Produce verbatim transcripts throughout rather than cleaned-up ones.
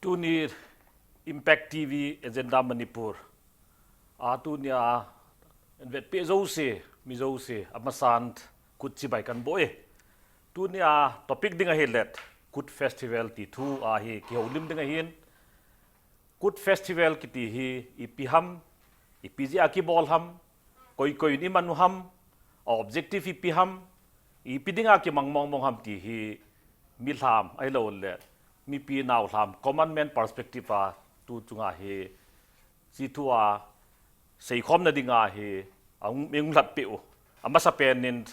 Tuni Impact T V Agenda Manipur a tunia invetpi jouse, mi jouse, amasan kut chibai kanbol e. Tunia topic ding ahilet Kut Festival ti thu ahi kihoulim ding ahin. Kut Festival kiti hi ipi ham, ipi jeh a kibol ham, koi koi in iman u ham, a objective ipi ham, ipi dinga kimang mong mong ham ti hi milham ahilouleh mipi naolham common man perspective a tu chunga hi chi thu a seikhomna dinga hi ahung, hung lhatpeh u. Amasapen in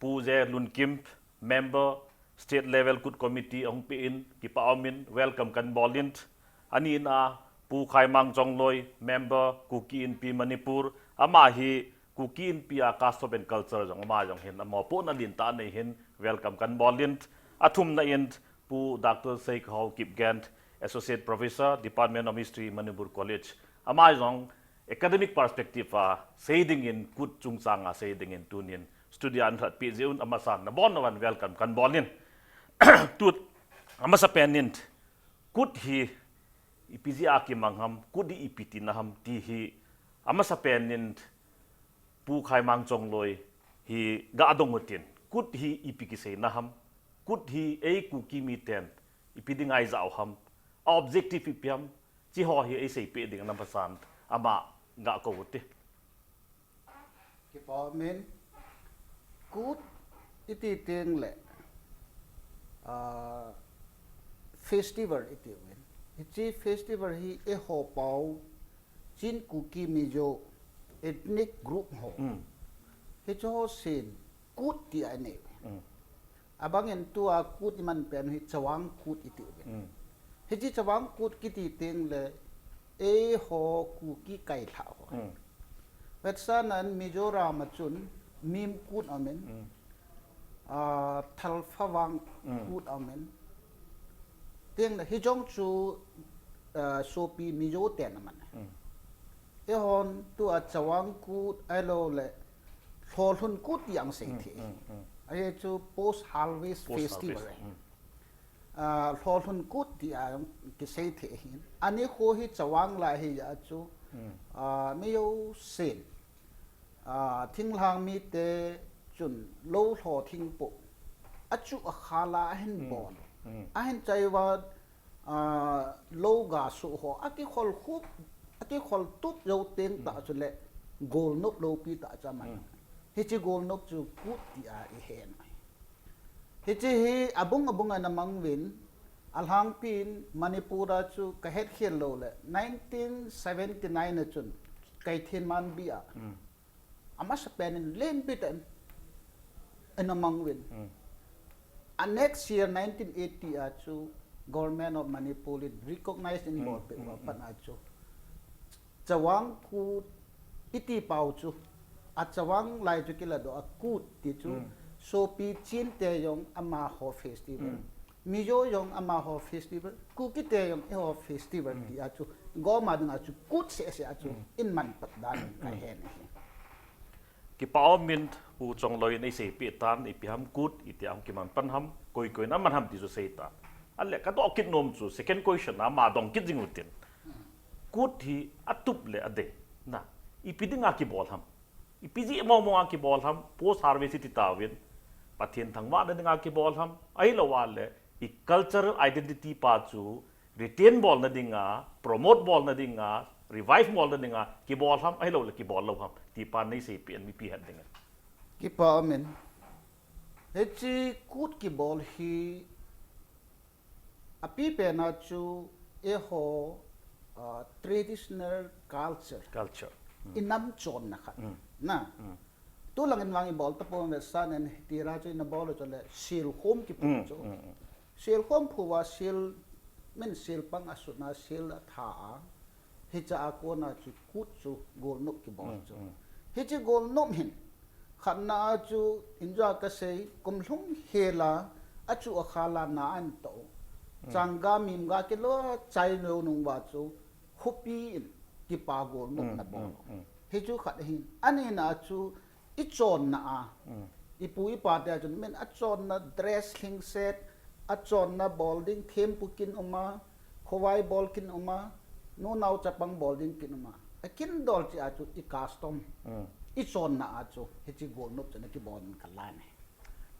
Pu J Lunkim, Member, State Level Kut Committee ahung peh in, kipa umin welcome kanbol in. Anina Pu Khaimang Chongloi, Member, Kuki Inpi Manipur, ama hi Kuki Inpi a custom and culture jong ama jong hin, ama pona din ta nei hin welcome kanbol in. Athumna in Pu Doctor Seikahao Kipgen, Associate Professor, Department of History, Manipur College, ama jong academic perspective a sei dingin, Kut chungchang a sei dingin tunin studio a ahin lhatpeh jeh un amasan nabon nabon welcome kanbol in. Tu amasapen in Kut hi ipi jeh a kimang ham, Kut hi ipi tina ham ti hi amasapen in Pu Khaimang Chongloi hi gadong utin, Kut hi ipi kiseina ham, Kut hi ei Kuki miten ipi dinga ijao ham, a objective ipi ham, chi ho hi eiseipeh ding namasan ama gakou ute. Kipa umin, Kut iti tengleh, ah, festival iti uvin. Hiche festival hi eiho pao Chin, Kuki, Mizo ethnic group ho, hiche ho sen Kut tia anei uvin. Abangin tua Kut iman pen hi Chavang Kut iti uvin. Hiche Chavang Kut kiti tengleh eiho Kuki kailhah ho. Vetsahnan Mizoram a chun Mim Kut aumin, ah, Thalfavang Kut aumin. Tengleh hijong chu, ah, sopi Mizo ten aman. Eihon tua Chavang Kut ahilouleh Lholhun Kut ti ahung sei thei. Ahi chu post harvest festival. Ah, Lholhun Kut tia kisei thei hin. Anikho hi Chavang lai hija chu, ah, mi jousen, ah, thinglhang mite chun lou lho thingpoh achu akhal a ahin bol, ahin chai uva, ah, lou ga suh ho akikhol khup, akikhol tup jou teng tah chuleh golnop loupi tah chu aman. Hiche golnop chu Kut tia ihen ahi. Hiche hi abung abung a ana mang uvin, alhangpin Manipur a chu kahet khel louleh nineteen seventy nine a chun Keithelmanbi a amasapen in lenpi tah in ana mang uvin. A next year nineteen eighty a chu Government of Manipur in recognize in bolpeh uva pat a chu Chavang Kut iti pao chu, a Chavang lai chu kiladoh a Kut ti chu, sopi Chin te jong amaho festival, Mizo jong amaho festival, Kuki te jong eiho festival tia chu gom a dinga chu Kut seh seh a chu in manpat dan in kahen ahi. Kipa umin Pu Chongloi in eiseipeh tan, ipi ham Kut, itia hung kiman pan ham, koi koi in aman ham ti chu seitan. Ahile kadoh kit nom chu second question a ama dong kit jing utin. Kut hi atup le adei na, ipi dinga kibol ham, ipi jeh mong mong a kibol ham, post harvest iti tauvin, Pathen thangvahna dinga kibol ham, ahilou a le i cultural identity pa chu retain bolna dinga, promote bolna dinga, revive bolna dinga kibol ham, ahilou le kibol lou ham, ti pa neiseipeh in mipi het dinga. Kipa umin. Hiche Kut kibol hi apipen a chu eiho, ah, traditional culture, culture, inam chonna khat na. Tulangin vang ibol tapon, vetsahnan hitira chu ina bol u chule selkhom kipu chu. Selkhom phuva sel, min sel pang asutna sel atha a, hiche a kona chu Kut chu golnop kibol chu. Hiche golnop hin khatna a chu injo a kasei, kum lhung hel a, achu akhal a na ahin toh u, changga mimga kilou chai lou nung uva chu khopi in kipa golnop ana bol u. Hichu khat ahin, anina a chu ichonna a, ipu ipa te a chun min achonna dress lhingset, achonna bol ding thempu kin um a, Khovai bol kin um a, nunao chapang bol ding kin um a. Akin dol chi a chu i custom, i chonna a chu, hichi golnop chu na kibol in ka la ne.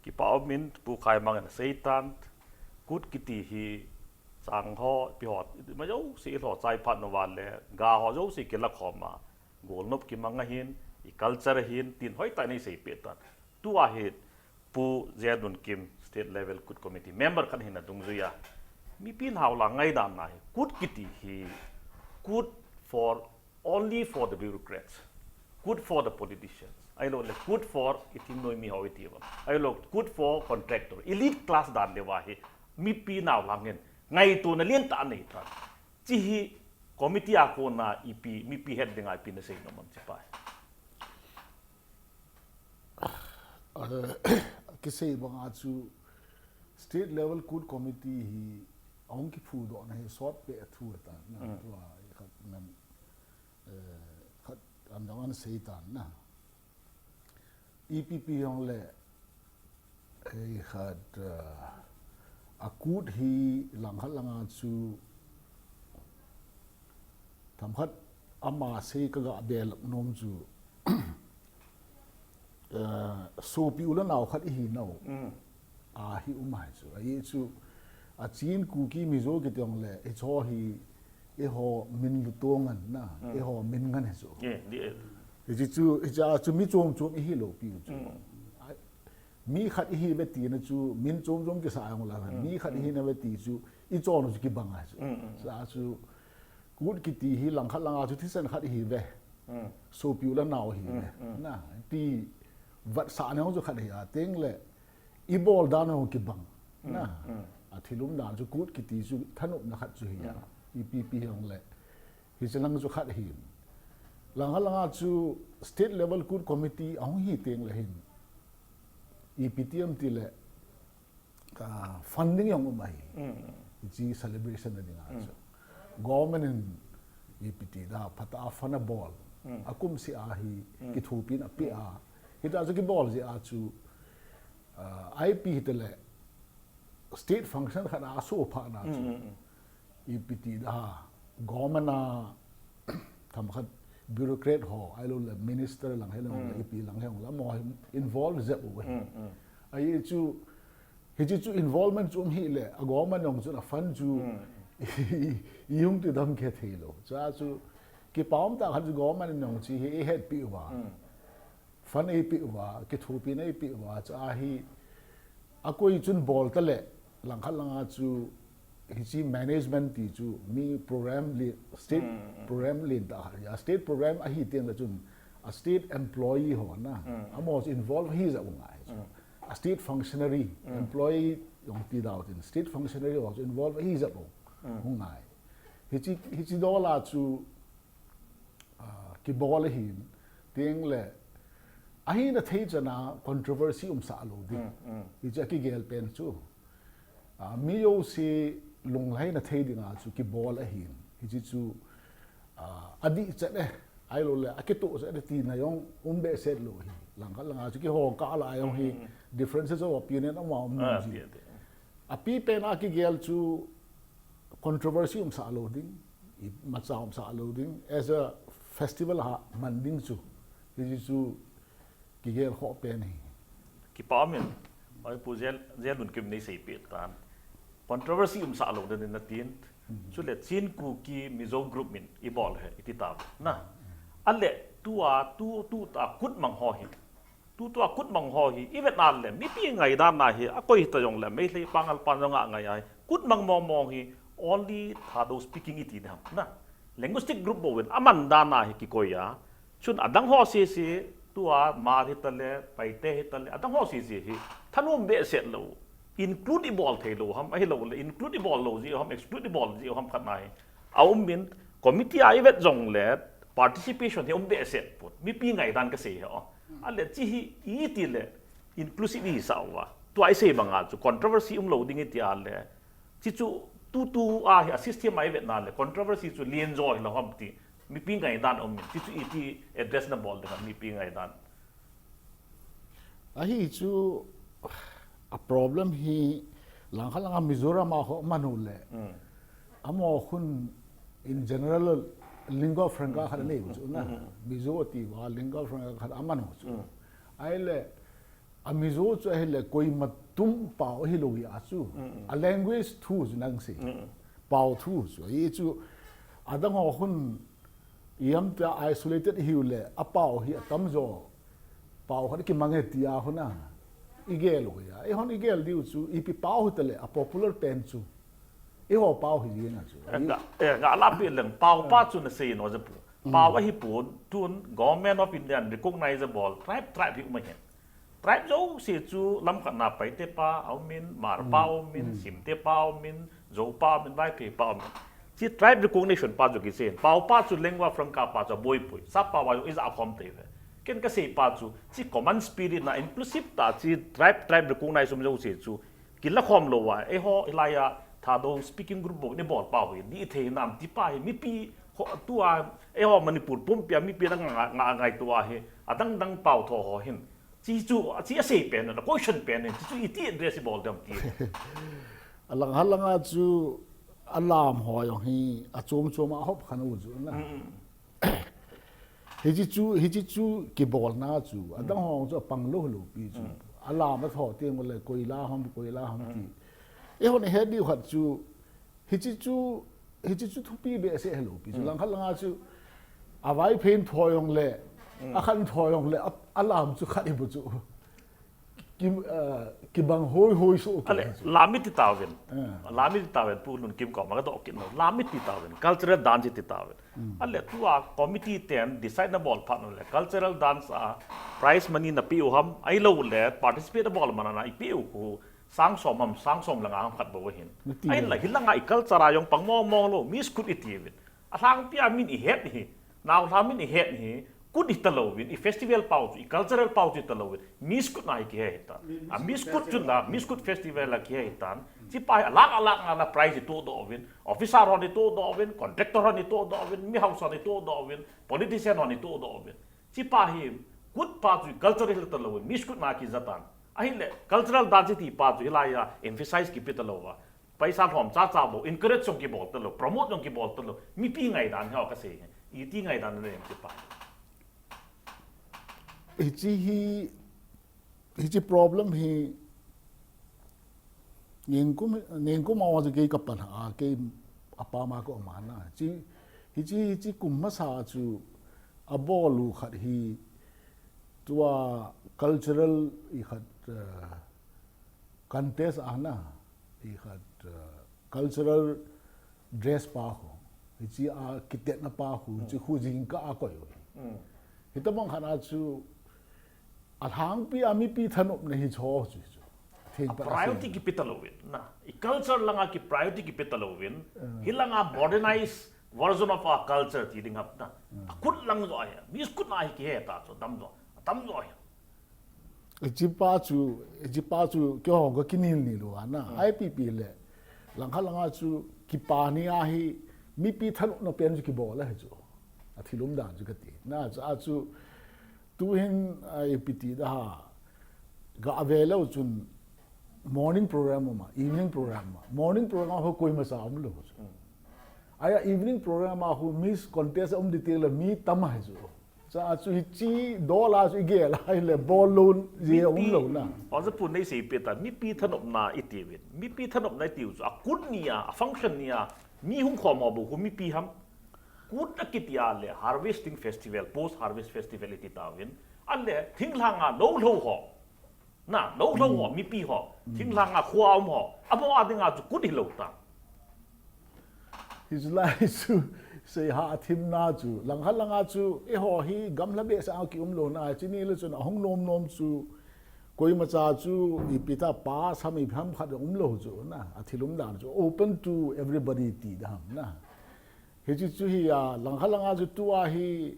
Kipa um in Pu Khaimang in seitan, kut kiti hi chang ho, pi ho, ma jouse i lho chai phat nu va le, ga ho jouse kila khom a, golnop kimang ahin, i culture ahin, tin hoitah in i seipeh tan. Tua hi Pu Zenunkim State Level Kut Committee member khat hina dungjuia, mipi nau la ngaidan na hi, kut kiti hi, kut for, only for the bureaucrats, kut for the politicians. Ahilou le, kut for i thingnoi mi ho i ti va. Ahilou, kut for contractor, elite class dan le va hi, mipi nau la ngen, ngaitona lentah nei tan. Chi hi committee a kona ipi, mipi het dinga ipi na sei nom am chi pai. Kisei banga chu state level kut committee hi ahung kiphudohna hi sot peh a thu ta na. Tua khat ngan, eh, khat an dang an sei tan na. E P P jong le, eh, khat, eh, a kut hi langkhat langa chu themkhat ama sei ka ga belap nom chu, eh, sopi u le nao khat i hi nau. A hi um ahi chu. Ahi chu, a Chin Kuki Mizo kiti jong le, hicho hi, eiho min lutong ngan na, eiho min ngan hi chu. Hichi chu, hicha chu mi chom chom i hi lou pi u chu. A, mi khat i hi ve tina chu, min chom chom kisa jong la, mi khat i hi na ve ti chu, i chon u chu kibang ahi chu. Sa chu, kut kiti hi langkhat langa chu thisan khat i hi ve. Sopi u le nao hi ve. Na, ti vat sa na jong chu khat hi a teng le, i bol dan hong kibang. Na. A thil um dan chu kut kiti chu thanopna khat chu hi a. E P P jong le. Hichi lang chu khat hi. Langkhat langa chu state level kut committee ahung hi teng le hin. E P T M ti le, ah, funding jong um ahi. Hichi celebration na dinga chu. Government in E P T da phat a fund a bol. A kum si a hi kithopin a pe a. Hita chu kibol ji a chu, ah, I P hi te le state function khat a so pha na chu. E P T da government a themkhat bureaucrat ho, ahilou le minister lang hilou le E P lang hilou le mo involve jep u. Ahi chu, hichi chu involvement chu um hi le, a government jong chu a fund chu i hung ti dam ke thei lou. Cha chu kipa um ta khat chu government jong chi hi i het pi uva. Fund ei pe uva, kithopina ei pe uva, cha hi a koi chun bol ta le, langkhat langa chu hichi management ti chu mi program le, state program lentah a, state program ahi teng le chun a state employee ho na, amaho chu involve hi ja u ngai chu. A state functionary, employee jong ti dau tin, state functionary ho chu involve hi ja u ngai. Hichi, hichi dol a chu, ah, kibol ahin, teng le, ahina thei chana controversy umsah lou ding. Hichi a kigel pen chu. Ah, mi jouse lunglhaina thei dinga chu kibol ahin. Hichi chu, ah, adih chet e, ahilou le, akitoh chet e tina jong um behseh lou hi. Langkhat langa chu kihou kah la jong hi, differences of opinion ama um nom ji. Api pen a kigel chu controversy umsah lou ding, imacha umsah lou ding, as a festival a man ding chu, hichi chu kigel khoh pen ahi. Kipa um in, oi Pu Zen, Zenunkim nei seipeh tan. Controversy umsah lou ding na tin, chule Chin Kuki Mizo group min i bol ahi, i ti tauve. Na, ale tua, tu, tuta kut mang ho hi. Tutua kut mang ho hi, i vet na le, mipi ngaidan na hi, a koi hita jong le, Meitei Pangal pan jong a ngai ahi. Kut mang mong mong hi, only Thadou speaking i ti ding ham, na. Linguistic group bou in, a man dan na hi kikoi a. Chun adang ho sese, tua Hmar hita le, Paite hita le, adang ho sese hi, thanom behseh lou. Include i bol thei lou ham, ahilou le, include i bol lou ji ham, exclude i bol ji ham khat na hi. A um in, committee a i vet jong le, participation hi um behseh pon. Mipi ngaidan ka sei hi o. A le chi hi i ti le inclusive i sa uva. Tua i sei banga chu controversy um lou ding i ti a le. Chi chu tutu a hi a system a i vet na le controversy chu len jo hi lou ham ti. Mipi ngaidan um in. Chi chu i ti address na bol ding a mipi ngaidan. Ahi chu a problem hi langkhat langa Mizoram a ho man u le. Amaho khun in general lingua franca khat anei u chu na. Mizo ati uva lingua franca khat aman u chu. Ahile, a Mizo chu ahile koima tum pao hilou hi a chu. A language thu chu nang sei. Pao thu chu. Hi chu adang ho khun iam tia isolated hiu le, a pao hi atam jo. Pao khat kimang e tia hon a. I gel u ya. I hon i gel diu chu, ipi pao hi tale, a popular pen chu. I ho pao hi jing a chu. Nga, eh, nga la pi leng, pao pa chu na sei no je pu. Pao ahi pu, tun Government of India recognizable tribe, tribe hi um ahi. Tribe jouse chu lam khat na Paite pa, aumin, Hmar pa, aumin, Simte pa, aumin, Zo pa, aumin, Vaiphei pa, aumin. Chi tribe recognition pa chu kisei. Pao pa chu lingua franca pa chu boipui. Sa pa wa i za khom te ve. Ken ka sei pa chu, chi common spirit na inclusive ta, chi tribe, tribe recognize um jouse chu. Kila khom lou a, eiho, hilai a, Thadou speaking group bou, ni bol pao hi, di thei nam ti pa hi, mipi, ho, tua, eiho, Manipur pumpi a, mipi na nga, nga, ngai tua hi, adang dang pao tho ho hin. Chi chu, chi a sei pen, a question pen, chi chu iti address bol dem ti. Alang halanga chu, alam ho jong hi, achom chom a hop khan u chu na. Hichi chu, hichi chu kibolna chu, adang hong chu apang lou lou pi chu. Alam a tho teng le koila ham, koila ham ti. E hon he diu khat chu, hichi chu, hichi chu thupi behseh helou pi chu. Lang khat langa chu, a Vaiphei tho jong le, a khan tho jong le, a, alam chu khat i bu chu. Ki, ah, kibang hoi hoi so. Ale, lami ti tauvin. Lami ti tauvin, pu nun kim ko, ma ka do kin no. Lami ti tauvin, cultural dance ti tauvin. Ale, tua committee ten decide na bol phat no le, cultural dance a prize money na piu ham, ahilou le, participate na bol mana na i piu ku, sang som ham, sang som langa ham khat bou hin. Ahile, hilanga i culture a jong pang mong mong lou, Miss Kut i tiuvin. Alhangpi a min i het hi, naolha min i het hi, kut hi talouvin, i festival pao chu, i cultural pao chu hi talouvin, Miss Kut na hi kihe hitan. A Miss Kut chu na, Miss Kut festival a kihe hitan. Chi pa hi alak alak nga na prize i todoh uvin, officer hon i todoh uvin, contractor hon i todoh uvin, mi hausa hon i todoh uvin, politician hon i todoh uvin. Chi pa hi, kut pa chu cultural hi talouvin, Miss Kut na kija tan. Ahile, cultural dance ti pa chu hilai a emphasize kipe talouva. Paisa lhom cha cha bou, encourage jong kibol talou, promote jong kibol talou, mipi ngaidan hi ka sei hi, iti ngaidan na nei em ti pa. Hichi hi, hichi problem hi, ningkum, ningkum a chu kei ka pan a, kei a pa ma ko ma na. Chi, hichi, hichi kum masa chu, abol u khat hi, tua cultural i khat, eh, contest a na, i khat, uh, cultural dress pa khu, hichi a kitetna pa khu, chi khu jingkah a koi u. Hitabang khat a chu, alhangpi a mipi thanopna hi cho chu chu. Thing pa priority kipe talouvin, na. I culture langa ki priority kipe talouvin, hilanga modernize version of our culture ti ding hap na. A kut lang jo ahi, Miss Kut na hi kihe ta chu, dam jo, tam jo ahi. Hichi pa chu, hichi pa chu, keiho ka kinil nil u a na. I P P le. Lang khat langa chu, kipa ni a hi, mipi thanopna pen chu kibol a hi chu. A thil umdan chu ka ti. Na, chu a chu, tu hin, a, ipi ti da ha. Ga ave lou chun, morning program ma, evening program ma. Morning program ho koima sa um lou chu. Aya evening program a ho Miss Contest um di ti le mi tam a hi chu. Cha chu hichi dola chu i gel a hile bol lou ji a um lou na. Aw, cha pu nei sei pe ta, mipi thanopna i tiuvin. Mipi thanopna i tiu chu, a kut ni a, a function ni a, mi hung khom ho bou khu mipi ham. Kut a kiti a le, harvesting festival, post harvest festival i ti tauvin. A le, thinglhang a lou lou ho. Na, lou lou ho, mipi ho, thinglhang a khua um ho, abo a dinga chu kut hi lou ta. Hi chu lai chu, sei ha a thim na chu, lang khat langa chu, eiho hi gamla behseh a ki um lou na, chini le chun a hung nom nom chu, koima cha chu, ipi ta pa, sam i pham khat um lou chu, na, a thil umdan chu, open to everybody ti dam, na. Hichi chu hi a, lang khat langa chu tua hi,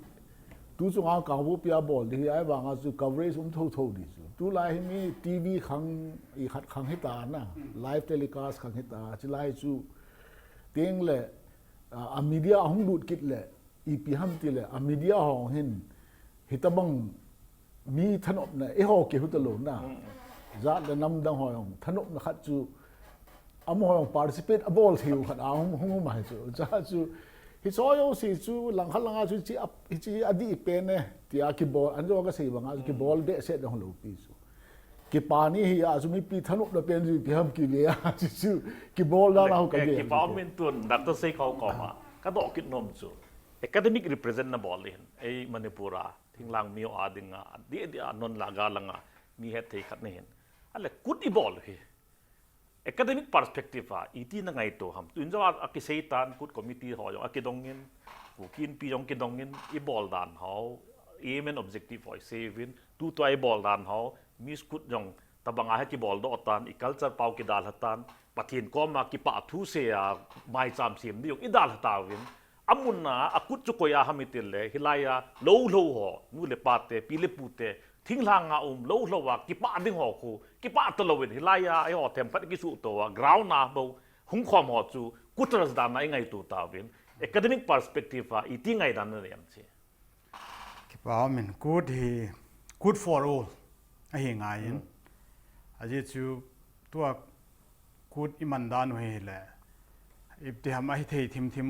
tu chunga kangvupi a bol di hi, ahivanga chu coverage um tho tho di chu. Tulai hi mi T V khang, i khat khang hita na, live telecast khang hita, chilai chu. Teng le, a, a media a hung lut kit le, ipi ham ti le, a media hong hin, hitabang mi thanopna, eiho kei hu talou na. Jat le nam dang ho jong, thanopna khat chu, Amaho participate abol thei u khat a hung, hung um ahi chu. Cha chu, hiche jouse chu langkhat langa chu hiche a, hiche adih pen e, tia kibol, anjo kasei banga chu kibol behseh ding hung lou pi chu. Kipa ni hi a chu mipi thanopna pen chu ipi ham kile a chu chu kibol dan a hung kage. Kipa min tun Doctor Seikhao koma kadoh kit nom chu, academic represent nabol hin, ei Manipur a thinglhang mi ho a dinga, adeh deh a non Naga langa mi hetthei khat nahin. Ale KUT ibol hi academic perspective a iti nangaito ham? Tuin jong a, akisei tan, KUT committee ho jong akidongin, Kuki Inpi jong kidongin, ibol dan ho, aim and objective ho isei uvin, tutua ibol dan ho, Miss KUT jong tabanga hi kibol doh tan, i culture pau kidalha tan, Pathen koma kipah thu sei a, maicham sem ding jong idalha tauvin, amun a, a KUT chu koi a ham itile, hilai a, lou lou ho, nu le pa te, pi le pu te, thinglhang a um, lou lou a, kipah ding ho khu, kipah talouvin, hilai a, eiho themkhat kisuhto a, ground a bou, hung khom ho chu, KUTers dan a ingaito tauvin, academic perspective a, iti ngaidan nanei em chi. Kipa min, KUT hi, KUT for all, ahi ngaiyin. Ajeh chu, tua KUT iman dan u hile, ipti ham ahithei thim thim,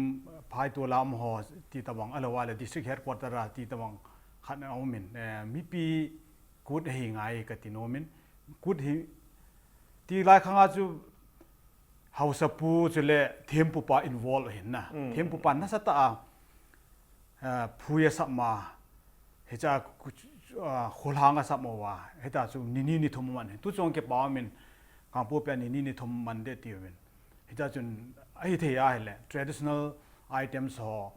phai tu lam ho, ti tabang, ahilou le district headquarter a, ti tabang, khat aumin, eh, mipi KUT ahi ngai kati nomin, KUT hi, tilai khanga chu, Haosapu chule thempupa involve ahin na. Thempupa nasatah a, ah, phui asap ma, hicha, ah, kholhang asap ma uva, hita chu nini nithum man hin. Tu chong kipa min, Kangpokpi a nini nithum man ding tiuvin. Hita chun, ahithei ahile, traditional items ho,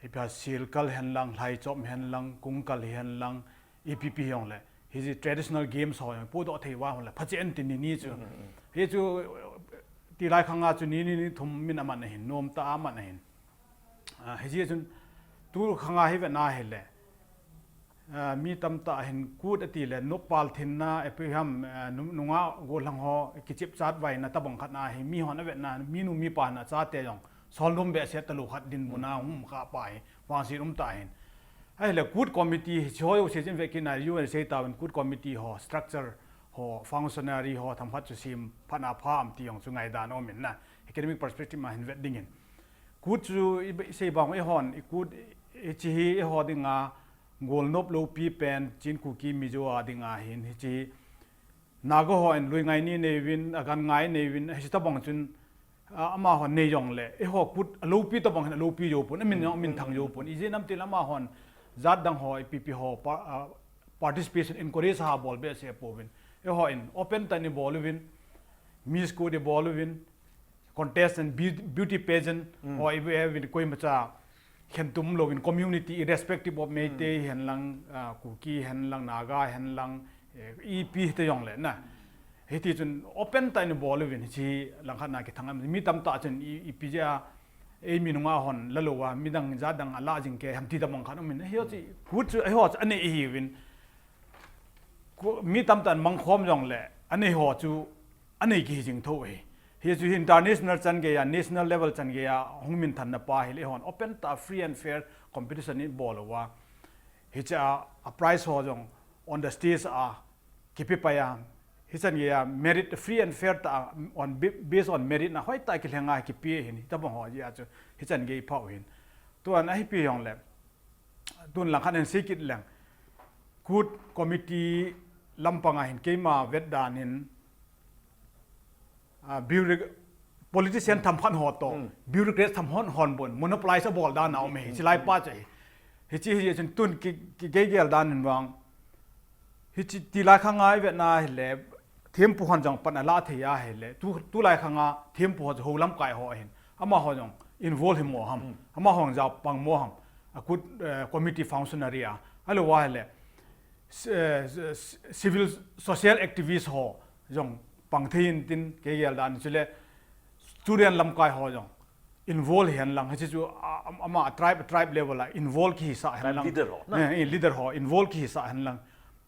ipi ham silkal hen lang, lhaichop hen lang, kungkal hen lang, ipi pi hijongle, hiche traditional games ho jong podoh thei uva hile, phachen tin nini chu. Hichu, tilai khanga chu nini nithum min aman ahin, nomtah a aman ahin. Ah, hiche chun, tu khanga hi vetna hile, ah, mi tamtah hin KUT atile, nopal thinna, ipi ham, ah, nu-, nungah gollhang ho, kichep chat vaina tabang khat na hi, mihon avetna, minu mipa na chate jong, solnom behseh talou khat dinmun a hung um kha pa hi, vangset um tah hin. Ahile KUT committee, hiche ho jouse chun vekit na, U N sei tauvin KUT committee ho, structure ho, functionary ho, themkhat chu sem phat na pham ti jong chu ngaidan aumin na, academic perspective a hin vet dingin. KUT chu i, isei bang u eihon, i KUT, hiche hi eiho dinga, golnop loupi pen, Chin Kuki Mizo a dinga hin, hiche hi, Naga hon lui ngai ni neiyuvin, agan ngai neiyuvin, hiche tabang chun, a, amahon nei jongle, eiho KUT aloupi tabang hin aloupi jou pon, amin jong amin thang jou pon. Ijeh inem itile amahon, jat dang ho, ipi pi ho, pa, a, participation encourage ha bol behseh pouvin. Eihon, open tah in ibol uvin, Miss KUT ibol uvin, contest and beau-, beauty pageant, ho ive uvin koimacha khentum louvin community irrespective of Meitei hen lang, ah, Kuki hen lang, Naga hen lang, eh, ipi hita jongle na. Hiti chun open tah in ibol uvin hiche langkhat na kithang am, mi tamtah chun i, ipi jeh a, eimi nungah hon la lou a, midang jat dang ala jing kei ham ti tabang khat aumin. Hiche KUT chu, eiho chu anei ihiuvin. Ko-, mi tamtah in mangkhom jongle, anei ho chu, anei kihi jing tho ahi. Hichu hi international chan geiya, national level chan geiya, hung minthanna pa hile eihon open tah free and fair competition ibol uva. Hiche a, a prize ho jong on the stage a, kipe pai a. Hichan geiya, merit, free and fair tah a, on, based on merit na hoitah a kilhenga kipe ahin, hitabang ho jeh a chu, hichan gei phau ahin. Tuan ahipi jongle, tun langkhat in seikit leng. KUT committee lampanga hin keima vetdan in, ah, bureau-, politician themkhat ho toh, bureaucrat themkhat hon bon, monopolize abol dan a um e, hiche lai pa chu ahi. Hiche hi chun tun ki, kigel gel dan in vang. Hiche tilai khanga ivetna hile, thempu hon jong pan ala thei ahile, tu, tulai khanga thempu ho chu hou lamkai ho ahin. Amaho jong involve himo ham. Amaho jong japang mo ham. A KUT, eh, committee functionary a. Ahilou ahile, s-, eh, s-, civil social activist ho jong pang thei in tin kigel dan chule student lamkai ho jong involve hen lang, hiche chu, a, a, ama tribe, tribe level a involve kihisah hen lang. Leader ho, na? Eh, eh, leader ho involve kihisah hen lang.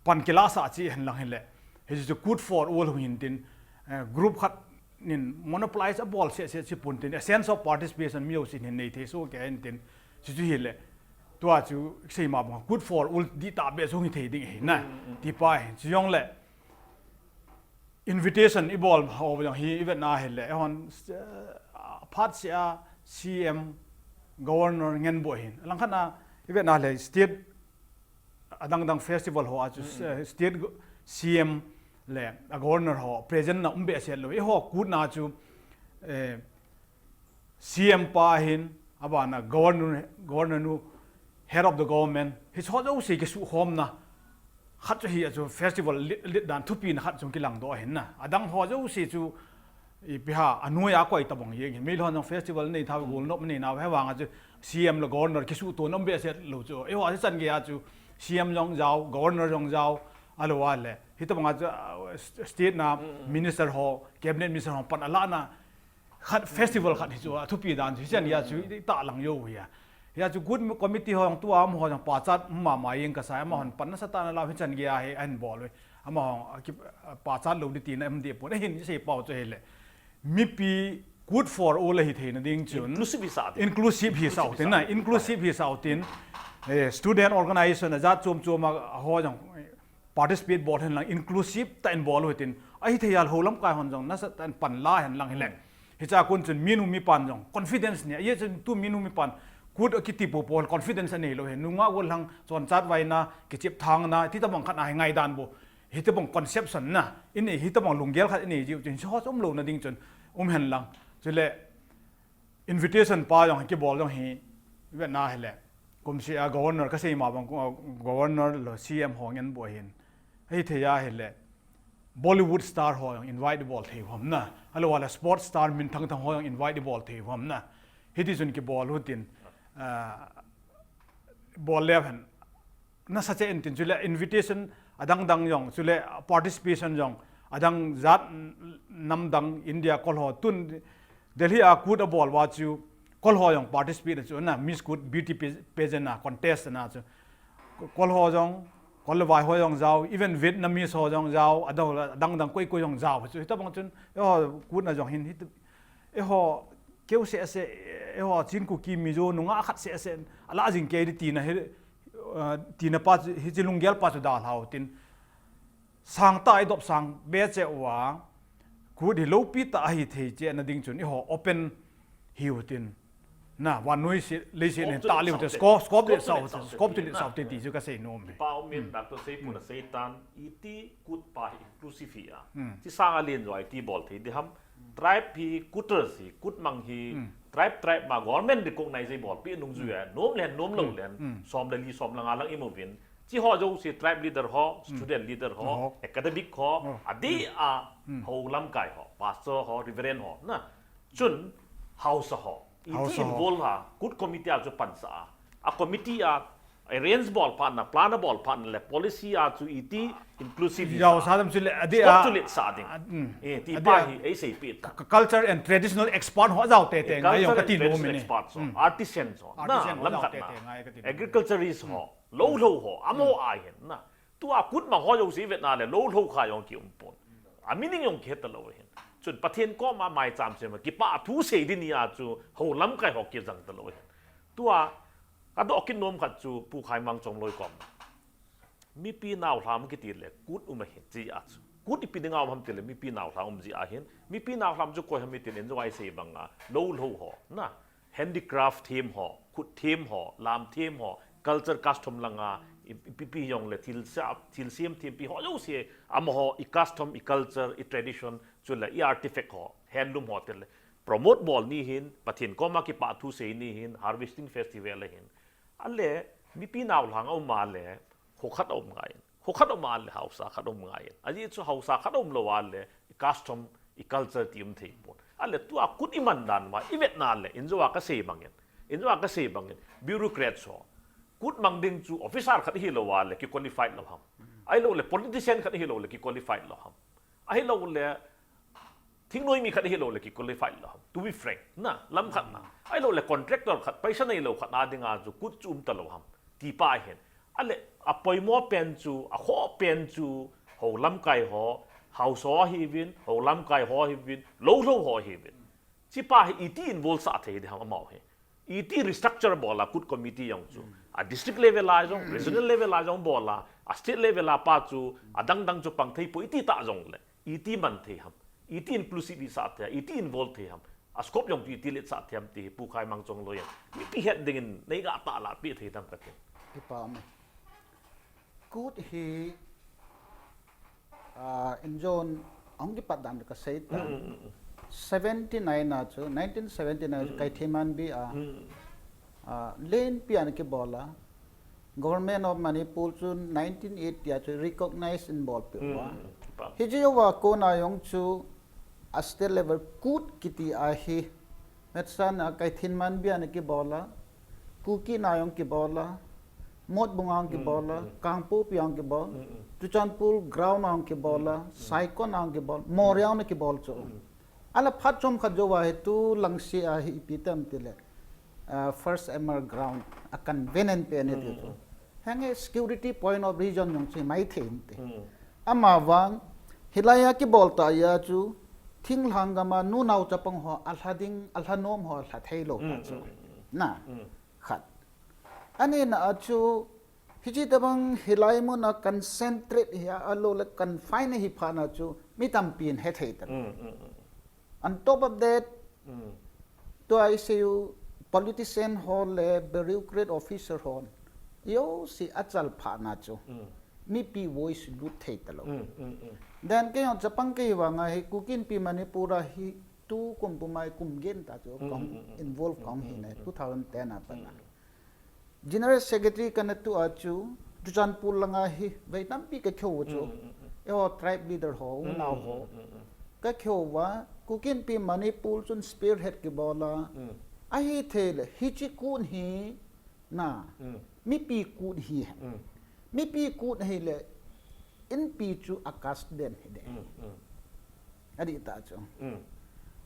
Pan kilah sah cheh hen lang hile. Hiche chu KUT for all hung hin tin, eh, group khat nin monopolize abol seh seh chi pon tin, a sense of participation mi jousen hin nei thei soh kei in tin, chuchu hile. Tua chu seima bang KUT for all dihtah beh chu hung hi thei ding ahi na. Ti pa hi, chujongle. invitation ibol ho jong hi ivetna hile, hon, eh, phat sia C M, Governor ngen bou hin. Alangkhat na ivetna le state adang dang festival ho a chu, eh, state go-, C M le a Governor ho present na um behseh lou. Eiho Kut na chu, eh, C M pa hin, abana Governor, Governor nu, Head of the Government, hiche ho jouse kisukhomna khat chu hi a chu festival lit, lit dan thupina khat chu kilangdoh ahin na. Adang ho jouse chu ipi ham, anoiya koi tabang jeng hin. Meilhei hon jong festival nei thei, golnop nei nau, hivang a chu C M le Governor kisuhtona um behseh lou chu. Eiho hichan gei a chu C M jong jao, Governor jong jao, ahilou le hitabang a chu, ah, state na minister ho, cabinet minister ho pan alahna khat, festival khat hi chu athupi dan chu, hichan gei a chu i tah lang jou hi a. Hia chu Kut committee ho jong tua amaho jong pachat mama jeng kasai, amahon pan nasatah in alau, hichan gei a hi ahin bol uve. Amaho a ki, pachat lou ding tina um deh pon, ahin isei pau chu hile, mipi Kut for all ahi theina ding chun inclusive hisah ding. Inclusive hisah u tin na, inclusive hisah u tin, eh, student organization ajat chom chom a ho jong participate bol hen lang, inclusive tah in bol u hitin, ahithei a le ho lamkai hon jong nasatah in pan la hen lang hile. Hiche a kon chun minu mipan jong confidence nei, ajeh chun tu minu mipan Kut akiti popo confidence anei lou hi. Nungah gollhang chonchat vaina, kichep thangna, ti tabang khat a hi ngaidan bou. Hitabang conception na, inei, hitabang lunggel khat inei jiu chun, hiche ho chu um louna ding chun um hen lang. Chule invitation pa jong hi kibol jong hi, ivetna hile, kumseh a Governor kasei ma bang, Governor le C M ho ngen bou hin. Ahithei a hile, Bollywood star ho jong invite ibol thei u ham na. Ahilou le sports star minthang thang ho jong invite ibol thei u ham na. Hiti chun kibol u tin, ah, bol leu hen. Nasa cheh in tin, chule invitation adang dang jong, chule participation jong, adang jat nam dang India kol ho tun Delhi a Kut abol uva chu, kol ho jong participate chu na, Miss Kut beauty pa-, pageant a contest na chu. Kol ho jong, kol le vai ho jong jao, even Vietnamese ho jong jao, adang, adang dang koi koi jong jao chu. Hitabang chun, eiho Kut na jong hin, hit-, eiho keu seh seh, eiho Chin Kuki Mizo nungah khat seh seh, alah jing kei ding tina hi, eh, tina pa chu, hiche lunggel pa chu dalha u tin. Sangtah a idop sang be cheh uva, Kut hi loupi tah ahi thei cheh na ding chun eiho open hiu tin. Na, vannoi se, leiset hin tah leu te, scope, scope le sao, scope le sao te ti chu kasei nom e. Kipa um in, Doctor Seipun asei tan, iti Kut pa hi inclusive hi a. Chi sang a len jo iti bol thei ding ham. Tribe hi, Kutters hi, Kut mang hi, tribe, tribe ma government recognize ibolpi nung jui a, nom len, nom lou len, som le li, som le nga lang imu uvin. Chi ho jouse tribe leader ho, student leader ho, academic ho, adeh a ho lamkai ho, pastor ho, reverend ho, na. Chun, Haosa ho. Iti involve a, Kut committee a chu pansah a. A committee a, arrange bol phat na, plan abol phat na le, policy a chu iti inclusive hi sa. Jao sa dam chu le, adeh a. Scope chu letsah ding. Eh, ti pa hi, eisei pi ta. Culture and traditional expert ho jao tete ngai jong kati nom e. Artisans ho. Artisan ho jao tete ngai kati nom e. Agriculturist ho. Lou lou ho, amaho a hin na. Tua Kut mang ho jouse ivetna le, lou lou kha jong kium pon. A meaning jong kihe talou hin. Chun Pathen koma maicham sema, kipa thu sei ding nia chu, ho lamkai ho kijang talou hin. Tua, kadoh kit nom khat chu, Pu Khaimang Chomloi kom. Mipi naolham kiti le, Kut um ahin, chi a chu. Kut ipi dinga um ham ti le, mipi naolham um ji a hin. Mipi naolham chu koi ham iti le, injo a isei banga, lou lou ho, na. Handicraft them ho, khut them ho, lam them ho, culture custom langa, i, i, ipi pi jong le thil sa, thil sem them pi ho jouse, amaho, i custom, i culture, i tradition, chule i artifact ho, handloom ho te le promote bol ni hin, Pathen koma kipa thu sei ni hin, harvesting festival a hin. Ale, mipi naolhang a um a le, ho khat a um ngai. Ho khat a um a le Haosa khat a um ngai. Ajeh chu Haosa khat a um lou a le, i custom, i culture ti um thei pon. Ale tua Kut iman dan uva, ivetna le, injo a kasei bangin. Injo a kasei bangin, bureaucrats ho. Kut mang ding chu officer khat hilou a le, ki qualified lou ham. Ahilou le, politician khat hilou le, ki qualified lou ham. Ahilou le, thingnoi mi khat hilou le, ki qualified lou ham. To be frank, na, lam khat na. Ahilou le, contractor khat, paisa neilou khat a dinga chu Kut chu um talou ham. Ti pa hin. Ale, apoimo pen chu, akhoh pen chu, ho lamkai ho, Haosa ho hiuvin, ho lamkai ho hiuvin, lou lou ho hiuvin. Chi pa hi iti involve sah thei ding ham amaho hi. Iti restructure bol a Kut committee jong chu. A district level a jong, regional level a jong bol a, a state level a pa chu, adang dang chu pang thei poi iti ta jong le. iti man thei ham, iti inclusive isah thei ham, iti involve thei ham, a scope jong chu iti letsah thei ham ti hi Pu Khaimang Chongloi in mipi het dingin nei ga tahlah peh thei tam kati. Kipa me. Kut hi, ah, injon ahung kipat dan ka sei ta. Seventy nine a chu, nineteen seventy nine chu Keithelmanbi a, ah, lenpi ana kibol a. Government of Manipur chu nineteen eighty a chu recognize in bolpeh uva. Hiche uva kona jong chu a state level Kut kiti a hi, Metsan a Keithelmanbi ana kibol a, Kuki na jong kibol a, Motbung a jong kibol a, Kangpokpi a jong kibol, Churachandpur ground a jong kibol a, Saikot a jong kibol, Moreh a jong kibol chu. Ala phat chomkhat jouva hi tu langse a hi ipi tem tile, ah, first M R ground a convenient pen e ti chu. Henge security point of region jong chu mai thei inte. Ama vang, hilai a kibol ta a chu, thinglhang gam a nu nao chapang ho, alha ding, alha nom ho, alha thei lou ta chu. Na, khat. Ani na a chu, hiche tabang hilai mun a concentrate hi a, ahilou le confine hi phat na chu, mi tampin he thei ta. On top of that, tua i sei u politician ho le bureaucrat officer ho, jouse a chal phat na chu, mipi voice lut thei ta lou. Then kei jong chapang kei vang a hi, Kuki Inpi Manipur a hi tu kum pum a hi kum gin ta chu, kahung involve kahung hi na, two thousand ten a pat na. General Secretary kana tu a chu, Churachandpur lang a hi, vei tampi ka kihou chu. Eiho tribe leader ho, unau ho. Ka kihou uva, Kuki Inpi Manipur chun spearhead kibol a. Ahi thei le, hiche kut hi, na, mipi kut hi hen. Mipi kut hi le, Inpi chu a caste den hi de. Adih ta chu.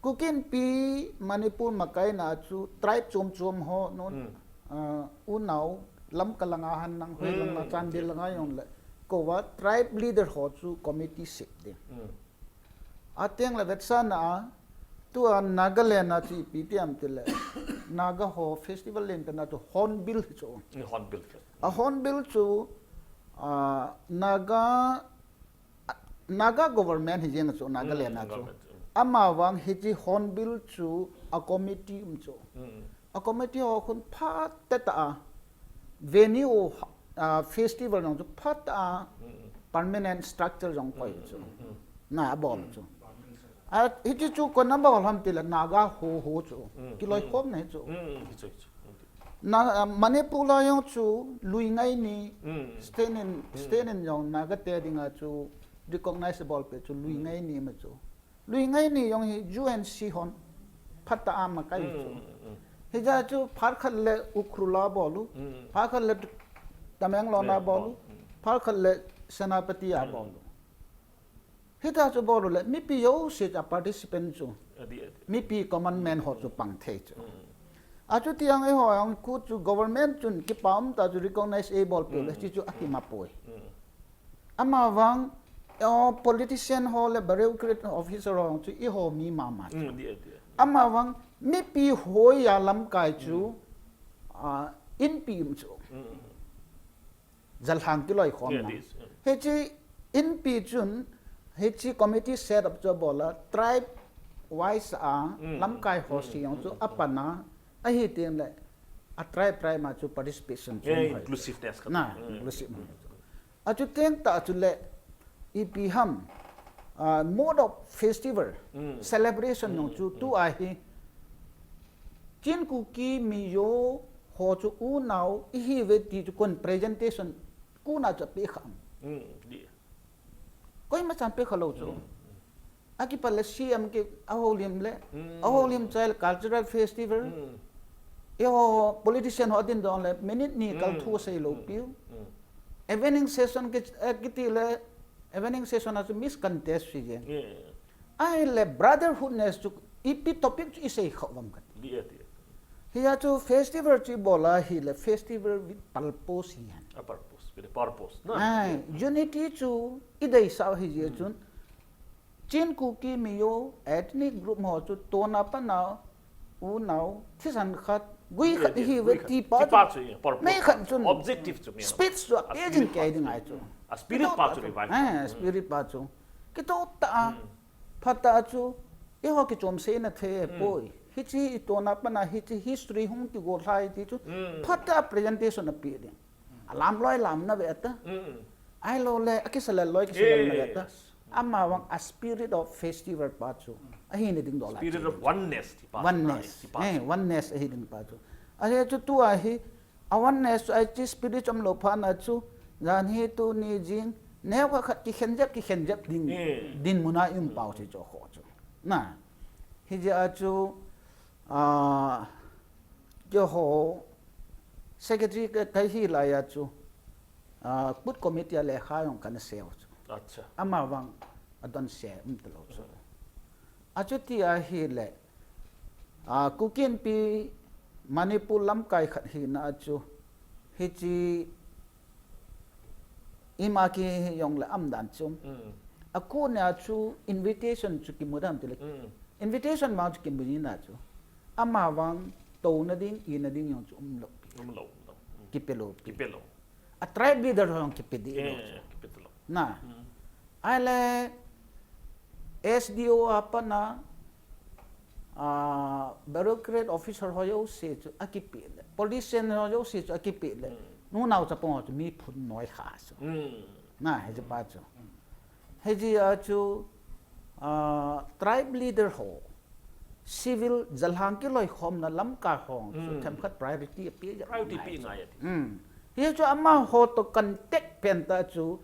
Kuki Inpi Manipur makai na chu tribe chom chom ho nun, ah, unau Lamka lang a hen lang, hoi lang a, Chandel lang a jong le, kouva tribe leader ho chu committee sep ding. Ateng le vetsahna a, tua Nagaland a chu ipi ti ham tile, Naga ho festival lenpen a chu Hornbill hi chu. Hornbill Fest. A Hornbill chu, ah, Naga Naga government hi jeng chu, Nagaland a chu. Ama vang hiche Hornbill chu a committee um chu. A committee ho khun phat tah a venue, ah, festival jong chu phat tah a permanent structure jong koi chu. Na abol chu. A hiche chu koi na bol ham tile Naga ho ho chu. Kiloi khom na hi chu. Na, ah, Manipur a jong chu Luingai ni, state in, state in jong Naga te dinga chu recognize abol peh chu Luingai ni ma chu. Luingai ni jong hi U N C hon phat tah a makai chu. Hijeh chu phat khat le Ukhrul a bol u, phat khat le Tamenglong a bol u, phat khat le Senapati a bol u. Hita chu bol u le, mipi jouse chu a participant chu. Mipi common man ho chu pang thei chu. Achuti ang eiho ang kut chu government chun kipa um ta chu recognize eibol peh u le, hiche chu akima poi. Ama vang, eh, politician ho le bureaucrat officer ho chu eiho mi mama chu. Ama vang, mipi hoi a lamkai chu, ah, Inpi um chu. Jalhang kiloi khom na. Hiche Inpi chun, hiche committee set up chu abol a, tribe wise a, lamkai ho si jong chu apan a, ahi teng le, a tribe, tribe ma chu participation chu hoi. Inclusiveness ka. Na, inclusive. Achu teng tah chu le, ipi ham, ah, mode of festival, celebration jong chu tu a hi, Chin Kuki Mizo ho chu unau ihi ve ti chu kon presentation kona chu apeh kha am. Koima chan peh kha lou chu. Akipat le C M ki ahoulim le, ahoulim chai le cultural festival. Eiho politician ho adin dong le, minute ni kal thu asei lou piu. Evening session ki, eh, kiti le, evening session a chu Miss Contest si jeng. Ahile brotherhoodness chu ipi topic chu isei kha uvam kati. Hia chu festival chu ibol a hile festival with purpose hi hen. A purpose, with a purpose. Ai, unity chu ideisah u hijeh chun. Chin Kuki Mizo ethnic group ho chu tona pat a unau thisan khat, gui khat ihi ve ti pa chu. Mei khat chun objective chu, speech chu apeh jing kei ding ahi chu. A spirit pa chu revive. Eh, spirit pa chu. Ito ta a. Phat a chu, eiho kichom seina thei poi. Hiche itona pana hiche history hung kigo lhai ti chu, phat a presentation ape ding. Alam loi lam na ve ta. Ahilou le, akisalel loi kisalel na ve ta. Yes. Amavang a spirit of festival pa chu. Ahina ding doh la. Spirit of oneness, ti pa. Oneness. Ti pa. Eh, oneness ahi ding pa chu. Ahi chu tua hi, a oneness chu ahi chi spirit chu umlou phat na chu, jan hi tuni jing, neo khat khat kikhen jep, kikhen jep ding, eh, dinmun a i um pau chu chu kho chu. Na, hijeh a chu, ah, keiho secretary ka, ka hi lai a chu, ah, KUT committee a lekha jong kana sei u chu. Acha. Amavang adonse um talou chu. Achuti ahile, ah, Kuki Inpi Manipur lamkai khat hina a chu, hiche ima kihi jongle umdan chu. Akona chu invitation chu kimu dam tile. Invitation vang chu kimu jing na chu. Amavang touna ding, ina ding jong chu umlou pi. Umlou, umlou. Kipe lou pi. Kipe lou. A tribe leader ho jong kipe ding lou chu. Eh, kipe lou. Na. Ahile S D O a pat na, ah, bureaucrat officer ho jouse chu akipe le. Politician ho jouse chu akipe le. Nunao chapang ho chu mi phun noi kha chu. Na, hiche pa chu. Hijeh a chu, ah, tribe leader ho, civil jalhang kiloikhomna lamkai ho chu themkhat priority ape jep. Priority pe ngai ati. Hichu amaho toh contact pen ta chu,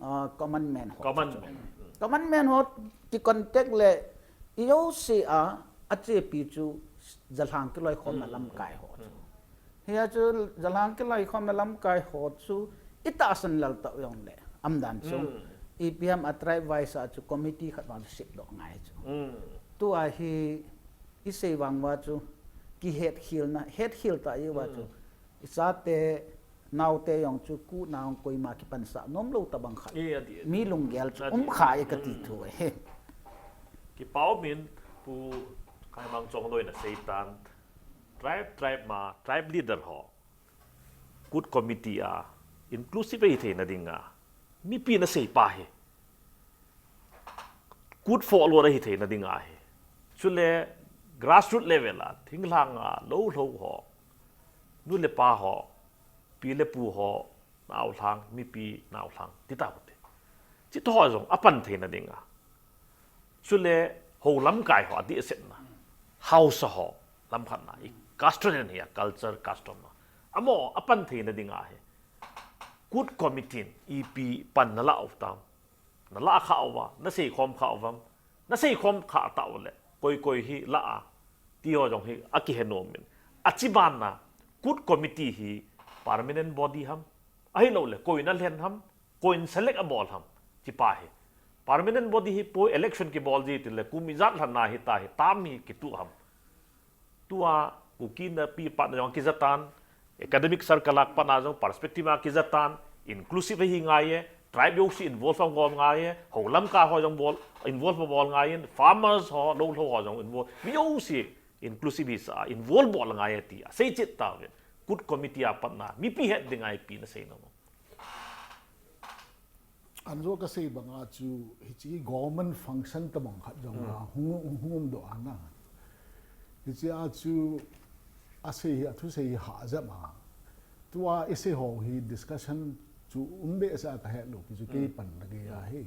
ah, commandment ho. Commandment. Commandment ho kicontact le, ijouse a, achepi chu jalhang kiloikhomna lamkai ho chu. Hia chu jalhang kiloikhomna lamkai ho chu itahsan lel tah jongle umdan chu. Ipi ham a tribe wise a chu committee khat vang chu sepdoh ngai chu. Tua hi isei vang uva chu kihetkhel na, hetkhel ta uva chu. Ichate, naote jong chu KUT na jong koima kipansah nomlou tabang khat. Eh, ati, ati. Mi lunggel chu um kha e kati thu ahi. Kipa um in Pu Khaimang Chongloi na seitan. Tribe, tribe ma, tribe leader ho. KUT committee a, inclusive ahi theina dinga. Mipi na sei pa hi. KUT followers ahi theina dinga hi. Chule grassroots level a, thinglhang a, lou lou ho. Nu le pa ho, pi le pu ho, naolhang, mipi naolhang, ti ta pute. Chutho jong apan theina dinga. Chule ho lamkai ho adehsetna. Haosa ho, lamkhat na, i customary hi a culture custom na. Amaho apan theina dinga hi. KUT committee in ipi pan nalah u tam. Nalah kha uva, naseikhom kha uvam. Naseikhom kha tah u le, koi koi hi lah a, ti ho jong hi akihe nom in. Achi ban na, KUT committee hi permanent body ham. Ahilou le, koi na lhen ham. Koin select abol ham, chi pa hi. Permanent body hi poi election kibol ji tile kum ijat lhan na hita hi, term hi kituh ham. Tua, Kuki Inpi a pat na jong kijatan, academic circle a pat na jong perspective a kijatan, inclusive hi ngai e, tribe jouse involve a ngom ngai e, ho lamkai ho jong bol, involve bol ngai in, farmers ho, lou lou ho jong involve, mi jouse inclusive hisa, involve bol ngai e ti, asei chet ta ve. KUT committee a pat na, mipi het ding ngai pi nasei nom. Anjo kasei banga chu, hiche government function tabang khat jong a, hung, hung um doh ana. Hiche a chu, asei hi, athusei hi hah jep a. Tua isei ho hi discussion chu um behseh a kahet lou, pi chu kei pan na gei ahi.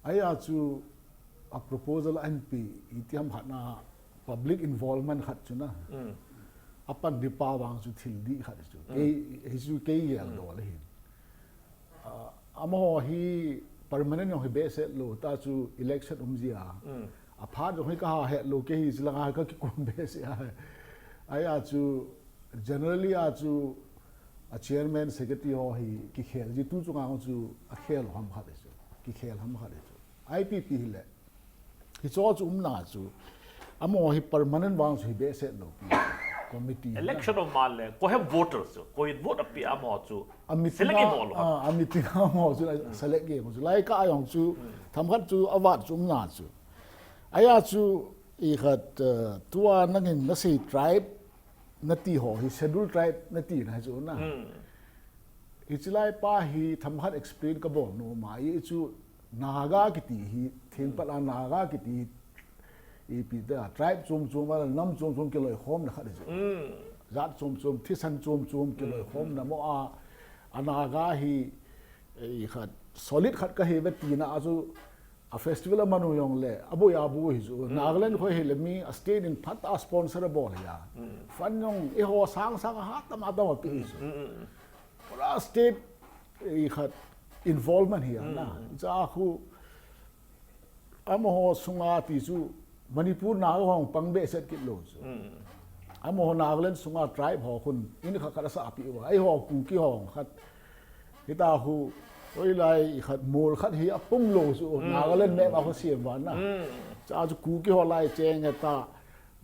Ahi a chu, a proposal ahin pe, itiham khat na public involvement khat chu na. Apan ding pa vang chu thil dih khat chu. Kei, hichu kei gel doh le hin. Ah, amaho hi permanent jong hi behseh lou, ta chu election um ji a. Aphat jong hi kaha het lou, kei hiche langa hi kakikum behseh a. Ahi a chu, generally a chu, a chairman secretary ho hi kikhel ji tu chunga chu akhel ham khat chu. Kikhel ham khat chu. I P P hi le. Hicho chu umna chu. Amaho hi permanent vang chu hi behseh lou. Committee. Election of ma le, koi ham voter chu. Koi vote api amaho chu. A meeting select a, ibol ham. Ah, a meeting amaho chu, select ibol chu. Lai ka jong chu, themkhat chu, avat chu umna chu. Ahi a chu, ikhat, eh, tua nangin nasei tribe, nati ho hi schedule tribe nati na hi chu na. Hiche lai pa hi themkhat explain kabol nom a, hichu Naga kiti hi, thingpat a Naga kiti hi, ipi ta, tribe chom chom, a nam chom chom kiloikhomna khat ahi. Jat chom chom, thisan chom chom kiloikhomna mo a, a Naga hi, ei khat, solid khat kahi ve tina a chu, a festival a man u jong le, a boi a boi hi chu. Nagaland kho hi le mi, a state in phat a sponsor a bol hi a. Fund jong, eiho sang sang a hat tam a tam a pe hi chu. Pura state, ei khat, involvement hi a na. Cha khu, amaho sunga ti chu, Manipur Naga ho pang behseh kit lou chu. Amaho Nagaland sunga tribe ho khun, in khat khat a sa pi uva. Eiho Kuki ho khat, hita khu, hoilai khat, mol khat hi a pum lou chu, Nagaland map a khu siam uva na. Cha chu Kuki ho lai cheng heta,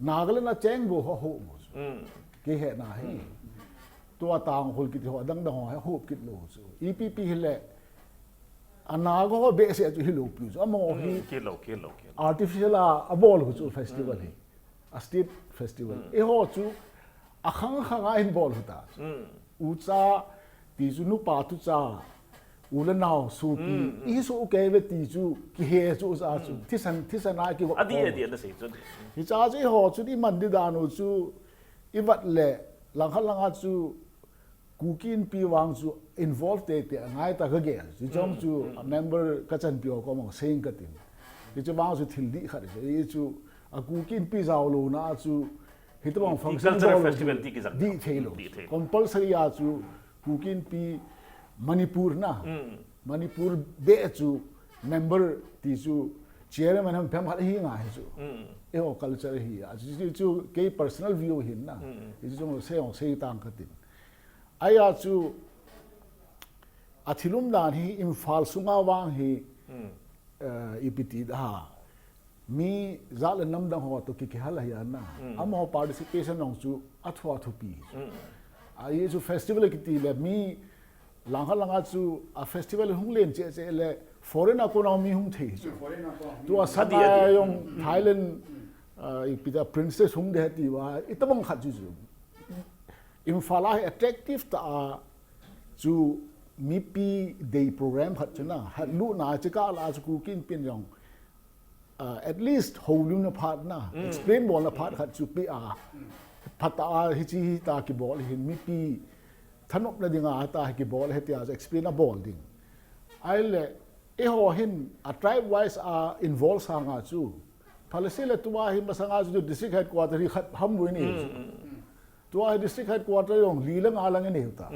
Nagaland a cheng bou ho ho mo chu. Kihe na hi. Tua Tangkhul kiti ho, dang dang ho, he hup kit lou chu. Ipi pi hi le, a Naga ho behseh chu hi lou pi chu. Amaho hi Kilo, kilo, kilo. artificial a, a bol hu chu festival hi. A state festival. Eiho chu, a khang khang a hin bol hu ta chu. U cha, ti chu nupa tu cha, u le nao, sopi. I hi so u kei ve ti chu, kihe chu u cha chu. Thisan, thisan a ki vop Adi, kho adi, chu. adi, sei chu. Hi cha chu eiho chu, i man di dan u chu, i vat le, langkhat langa chu, Kuki Inpi vang chu involve tete angai ta ka gel. Chi chong chu a member ka chanpi ho ko mong seng ka tin. Chi chu vang chu thil di khat. Chi chu a Kuki Inpi jao lou na chu hitobang function Cultural bol festival chu di ki jang. di thei lou. Di thei. Compulsory a chu Kuki Inpi Manipur na. Manipur be chu member ti chu chairman ham phem khat hi ngai chu. Eiho culture hi a. Chi chu kei personal view hin na. Chi chu sei ong sei tang ka tin. Ahi a chu, a thil um dan hi Imphal sunga vang hi, eh, ipi ti da ha. Mi jat le nam dang ho to ki kihal ahi a na. Amaho participation jong chu a thu a thupi. Ahi chu festival kiti le mi langkhat langa chu a festival hung len cheh cheh le foreign a kona mi hung thei chu. Tua Adi, adi. Sanga jong Thailand, eh, ipi da princess hung de ti uva, itobang khat chu chu. Imphal a hi attractive ta a chu mipi dei program khat chu na, hat lu na chi ka la chu Kuki Inpi jong, ah, at least houlimna phat na, explain bolna phat khat chu pe a, phat a hi chi hi ta kibol hin mipi thanopna dinga ta hi kibol hi ti a explain a bol ding. Ahi le, eiho hin a tribe wise a involve sanga chu, Phalasi le tua hi masanga chu district headquarter hi khat ham bou i nei chu. Tua hi district headquarter jong li le nga lang i nei ta.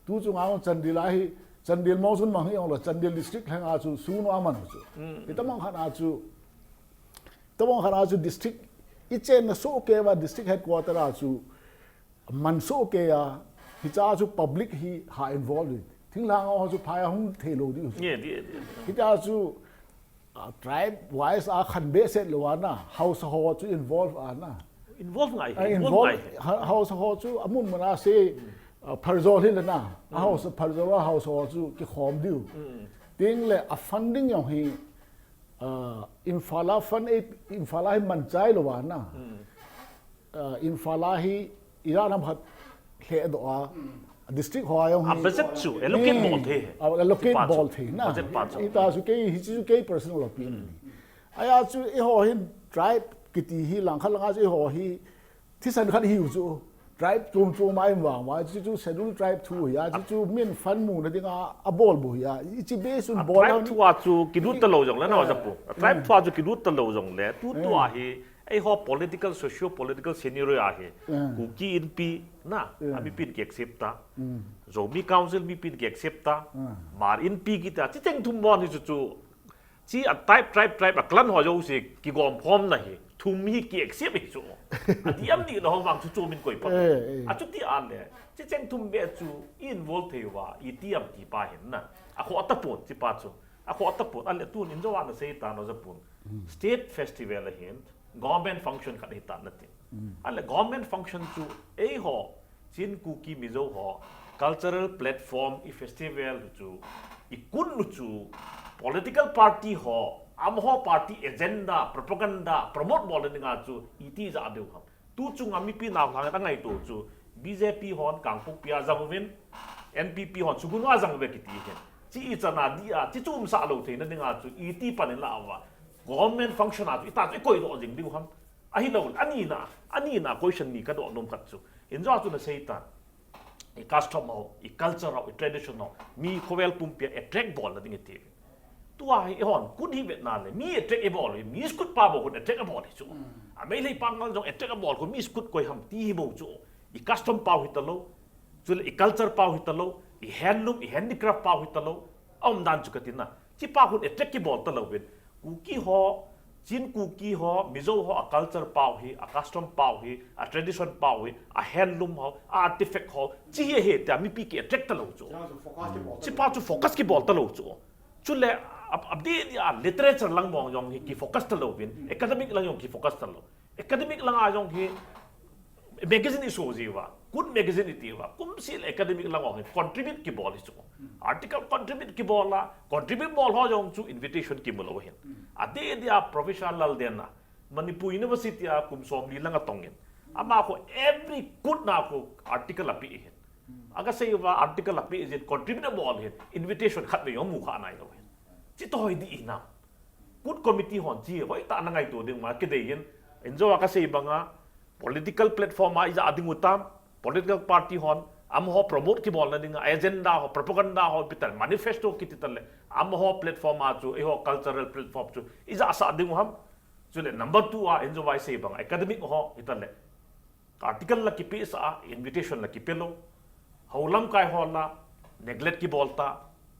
Tu chunga jong Chandel a hi, Chandel mong chun mang hi jong le Chandel district lhanga chu sunu a man chu. Hitobang khat a chu, tobang khat a chu district i chenna soh kei uva district headquarter a chu man soh kei a, hicha chu public hi ha involve in. Thinglhang ho chu phai a hung thei lou diu. Ye, ye, ye. Hicha chu, ah, tribe wise a khan behseh lou a na, haosa ho chu involve a na. Involve ngai, Ah, involve involve, ngai. ha-, haosa ho chu amun mun a se, ah, phaljol hi le na. A haosa phaljol a haosa ho chu kikhom diu. Ting le a funding jong hi, ah, Imphal a fund e, Imphal a hi man chai lou a na. Ah, Imphal a hi Iran ham khat lheh doh a, district ho a jong A hi budget chu allocate Hmm. bol thei. A allocate Tipa chu. bol thei na. Budget pa chu. Hita chu kei, hichu kei personal opinion. Ahi a chu eiho hin tribe kiti hi langkhat langa chu eiho hi thisan khat hiu chu. Tribe chom chom a i um vang uva, chu chu schedule tribe thu hi a, chu chu min fund muna dinga a bol bou hi a. Hichi base un A bol tribe a thu a chu kilut ta lou jong le na, Eh. Japu. A tribe Hmm. thu a chu kilut ta lou jong le. Tu tu Hmm. a hi Eiho political, socio-political scenario a hi, Mm. Kuki Inpi, na, Mm. a mipin ki accept ta. Mm. Zomi Council mipin ki accept ta. Mm. Hmar Inpi kita, chi cheng thum mon hi chu chu. Chi a tribe, tribe, tribe, a clan ho jouse kigom khom na hi. Thum hi ki accept hi chu. A diam ni lo vang chu chu min koi pa. Eh, eh. A chu ti a le. Chi cheng thum be chu involve thei uva, i tiam ti pa hin na. A kho ta pon, chi pa chu. A kho ta pon, a le tun in jo a na sei ta no ja pon. Mm. State festival a hin, government function khat hi ta na tin. Mm. A le government function chu eiho, Chin Kuki Mizo ho, cultural platform i festival chu, i kun nu chu, political party ho, amaho party agenda, propaganda, promote bol le ninga chu, i ti ja deu ham. Tu chunga mipi nau lhang ta ngai tu chu, B J P hon Kangpokpi a jang uvin, N P P hon Sugnu a jang uve kiti hin. Chi i chana dia, chi chu umsah lou theina dinga chu, iti pan in la uva. Government function a chu, ita chu i koidoh jing diu ham. Ahilou, anina, anina question ni kadoh nom khat chu. Injo chu nasei tan. I custom ho, i culture ho, i tradition ho, mi khovel pumpia attract bolna ding iti. Tua hi eihon, kut hi vetna le, mi attract ibol hi, mi school pa bou khun attract ibol hi chu. A Meitei pa ngal jong attract ibol khun, mi school koi ham ti hi bou chu. I custom pau hitalou, chule i culture pau hitalou, i handloom, i handicraft pau hitalou, aum dan chu katina. Chi pa khun attract kibol talouvin. Kuki ho, Chin Kuki ho, Mizo ho, a culture pau hi, a custom pau hi, a tradition pau hi, a handloom ho, a artifact ho, chi hi ahi tia mipi ki attract talou chu. Chi pa chu focus kibol talou chu. Chule, ab-, abdi dia literature lang mong jong hi ki focus talouvin, academic lang jong ki focus talou. Academic langa jong hi magazine iso jiuva, good magazine itiuva, kumseh le academic langa hi contribute kibol hi chu. Article contribute kibol a, contribute bol ho jong chu invitation kimu lou hin. Ati dia Professor Laldenna, Manipur University a kum somli langa tongin. Ama khu every kut na khu article ape hin. Aga seiuva article ape jin contribute bol hin, invitation khat vei jong mu kha nailou hin. Chi toh hi di hinam. Kut committee hon chi hoitah na ngaito ding ma kidei hin. Injo a kasei banga political platform a ija ding u tam, political party hon, amaho promote kibolna dinga, agenda ho, propaganda ho, ipi tal, manifesto kiti tal le, amaho platform a chu, eiho cultural platform chu, ija sah ding u ham. Chule number two a, injo a isei banga, academic ho, ital le. Article la kipe sa a, invitation la kipe lou. Hou lamkai ho la, neglect kibol ta,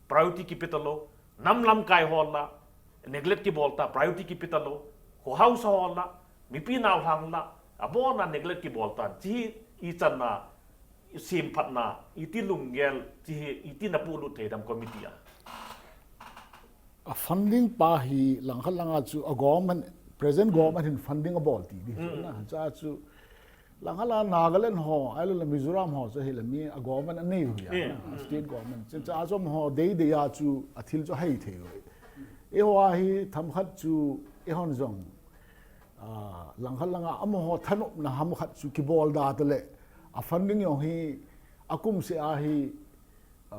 priority kipe talou. Nam lamkai ho la, neglect kibol ta, priority kipe talou. Kho house ho la, mipi naolhang la, abona neglect kibol ta. Chi ichanna, semphatna, iti lunggel, chi iti napolut thei dem committee a. A funding pa hi langkhat langa chu a government, present government hin funding abol ti di. Na, cha chu langkhat langa Nagaland ho, ahilou le Mizoram ho chu ahile mi a government anei u hi a, na, state government. Cha, cha chu amaho deidei a chu a thil chu ahei thei u. Eiho a hi themkhat chu eihon jong, a, langkhat langa amaho thanopna ham khat chu kibol da tale a funding jong hi akumseh a hi, a,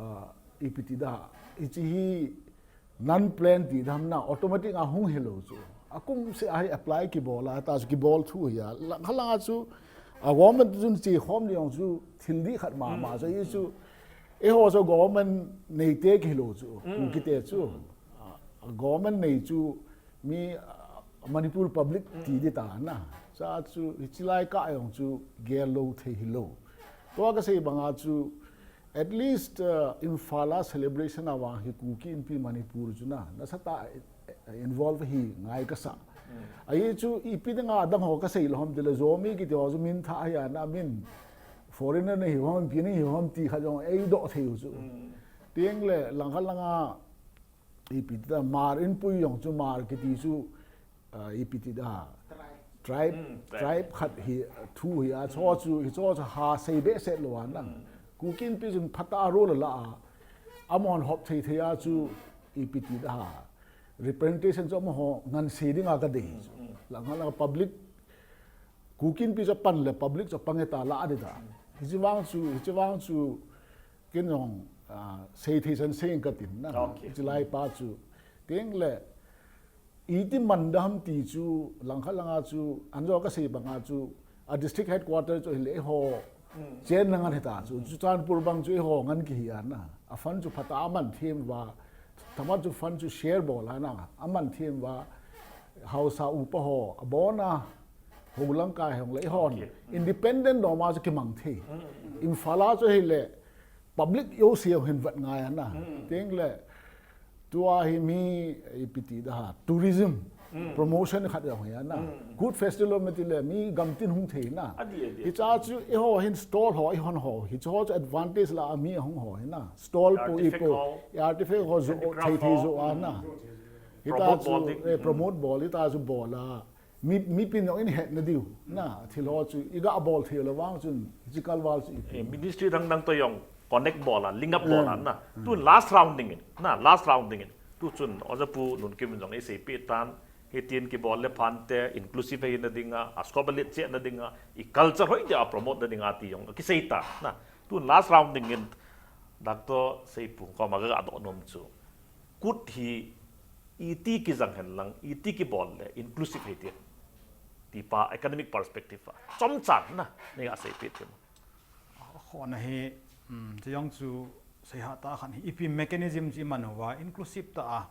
ipi ti da, hichi hi non plan ti dam na automatic a hung hilou chu. Akumseh a hi apply kibol a, ta chu kibol thu hi a. Langkhat langa chu a government chun chekhom ding jong chu thil dih khat mama chu, hichu eiho chu government neite kihilou chu, Kukite chu. A, government nei chu mi, a, Manipur public ti di ta na. Cha chu hichi lai kah jong chu gel lou thei hilou. Tua kasei banga chu At least, uh, Imphal a celebration a vang hi Kuki Inpi Manipur chu na, nasatah a, eh, involve hi ngai kasa. Ahi chu ipi dinga adang ho kasei lou ham tile Zomi kiti ho chu min thah hi a na, min foreigner nahiu ham, ipi nahiu ham ti khat jong eidoh thei u chu. Teng le langkhat langa ipi ti ta, Hmar in pui jong chu Hmar kiti chu, ah, ipi ti da. Tribe, tribe khat hi thu hi a, chu chu, hichu chu ha sei behseh lou a na. Kuki Inpi chun phatah a role ala a, amahon hop thei thei a chu ipi ti da. Representation chu amaho ngan sei dinga kadei chu. Langkhat langa public, Kuki Inpi chu pan le public chu pang e ta la di da. Hichi vang chu, hichi vang chu, Ken jong, ah, sei thei chan sei ing katin na. Hichi lai pa chu. Teng le, iti man dam ti chu, langkhat langa chu, anjo kasei banga chu, a district headquarter chu hile eiho. Chen na ngan hita chu, Churachandpur bang chu eiho ngan kihi a na. A fund chu phatah a man them uva, themkhat chu fund chu share bol a na. A man them uva, Haosa upa ho, abona, Hou lamkai hong le, eihon independent doma chu kimang thei. Imphal a chu hile public jouse hin vet ngai ana. Teng le tua hi mi ipi ti da ha, tourism promotion khat jong hi ana. Good festival mi ti le mi gamtin hung thei na. Hicha chu eiho hin stall ho, eihon ho. Hicho chu advantage la mi hung ho hi na. Stall po ipo, artifact ho jo thei thei jo ana. Hita chu promote bol, hita chu bol a. Mi, mipin jong in hetna diu, na, thil ho chu, i ga bol thei lou vang chun, hichi kalval chu ipi. Eh, ministry dang dang to jong connect bol a, link up bol a, na. Tun last round dingin, na, last round dingin. Tu chun, Oja Pu Nunkim in jong eisei peh tan, hitin kibol le phante, inclusive hina dinga, a scope le chehna dinga, i culture hoiya promote na dinga ti jong, kisei ta, na. Tun last round dingin, Doctor Seipung koma kaga doh nom chu, kut hi iti kijang hen lang, iti kibol le inclusive hiti, tipa academic perspective a chomcha na neiga seipeh thei em? Khona hi, um, chejong chu seihah tah khat hi, ipi mechanism chu iman uva inclusive tah a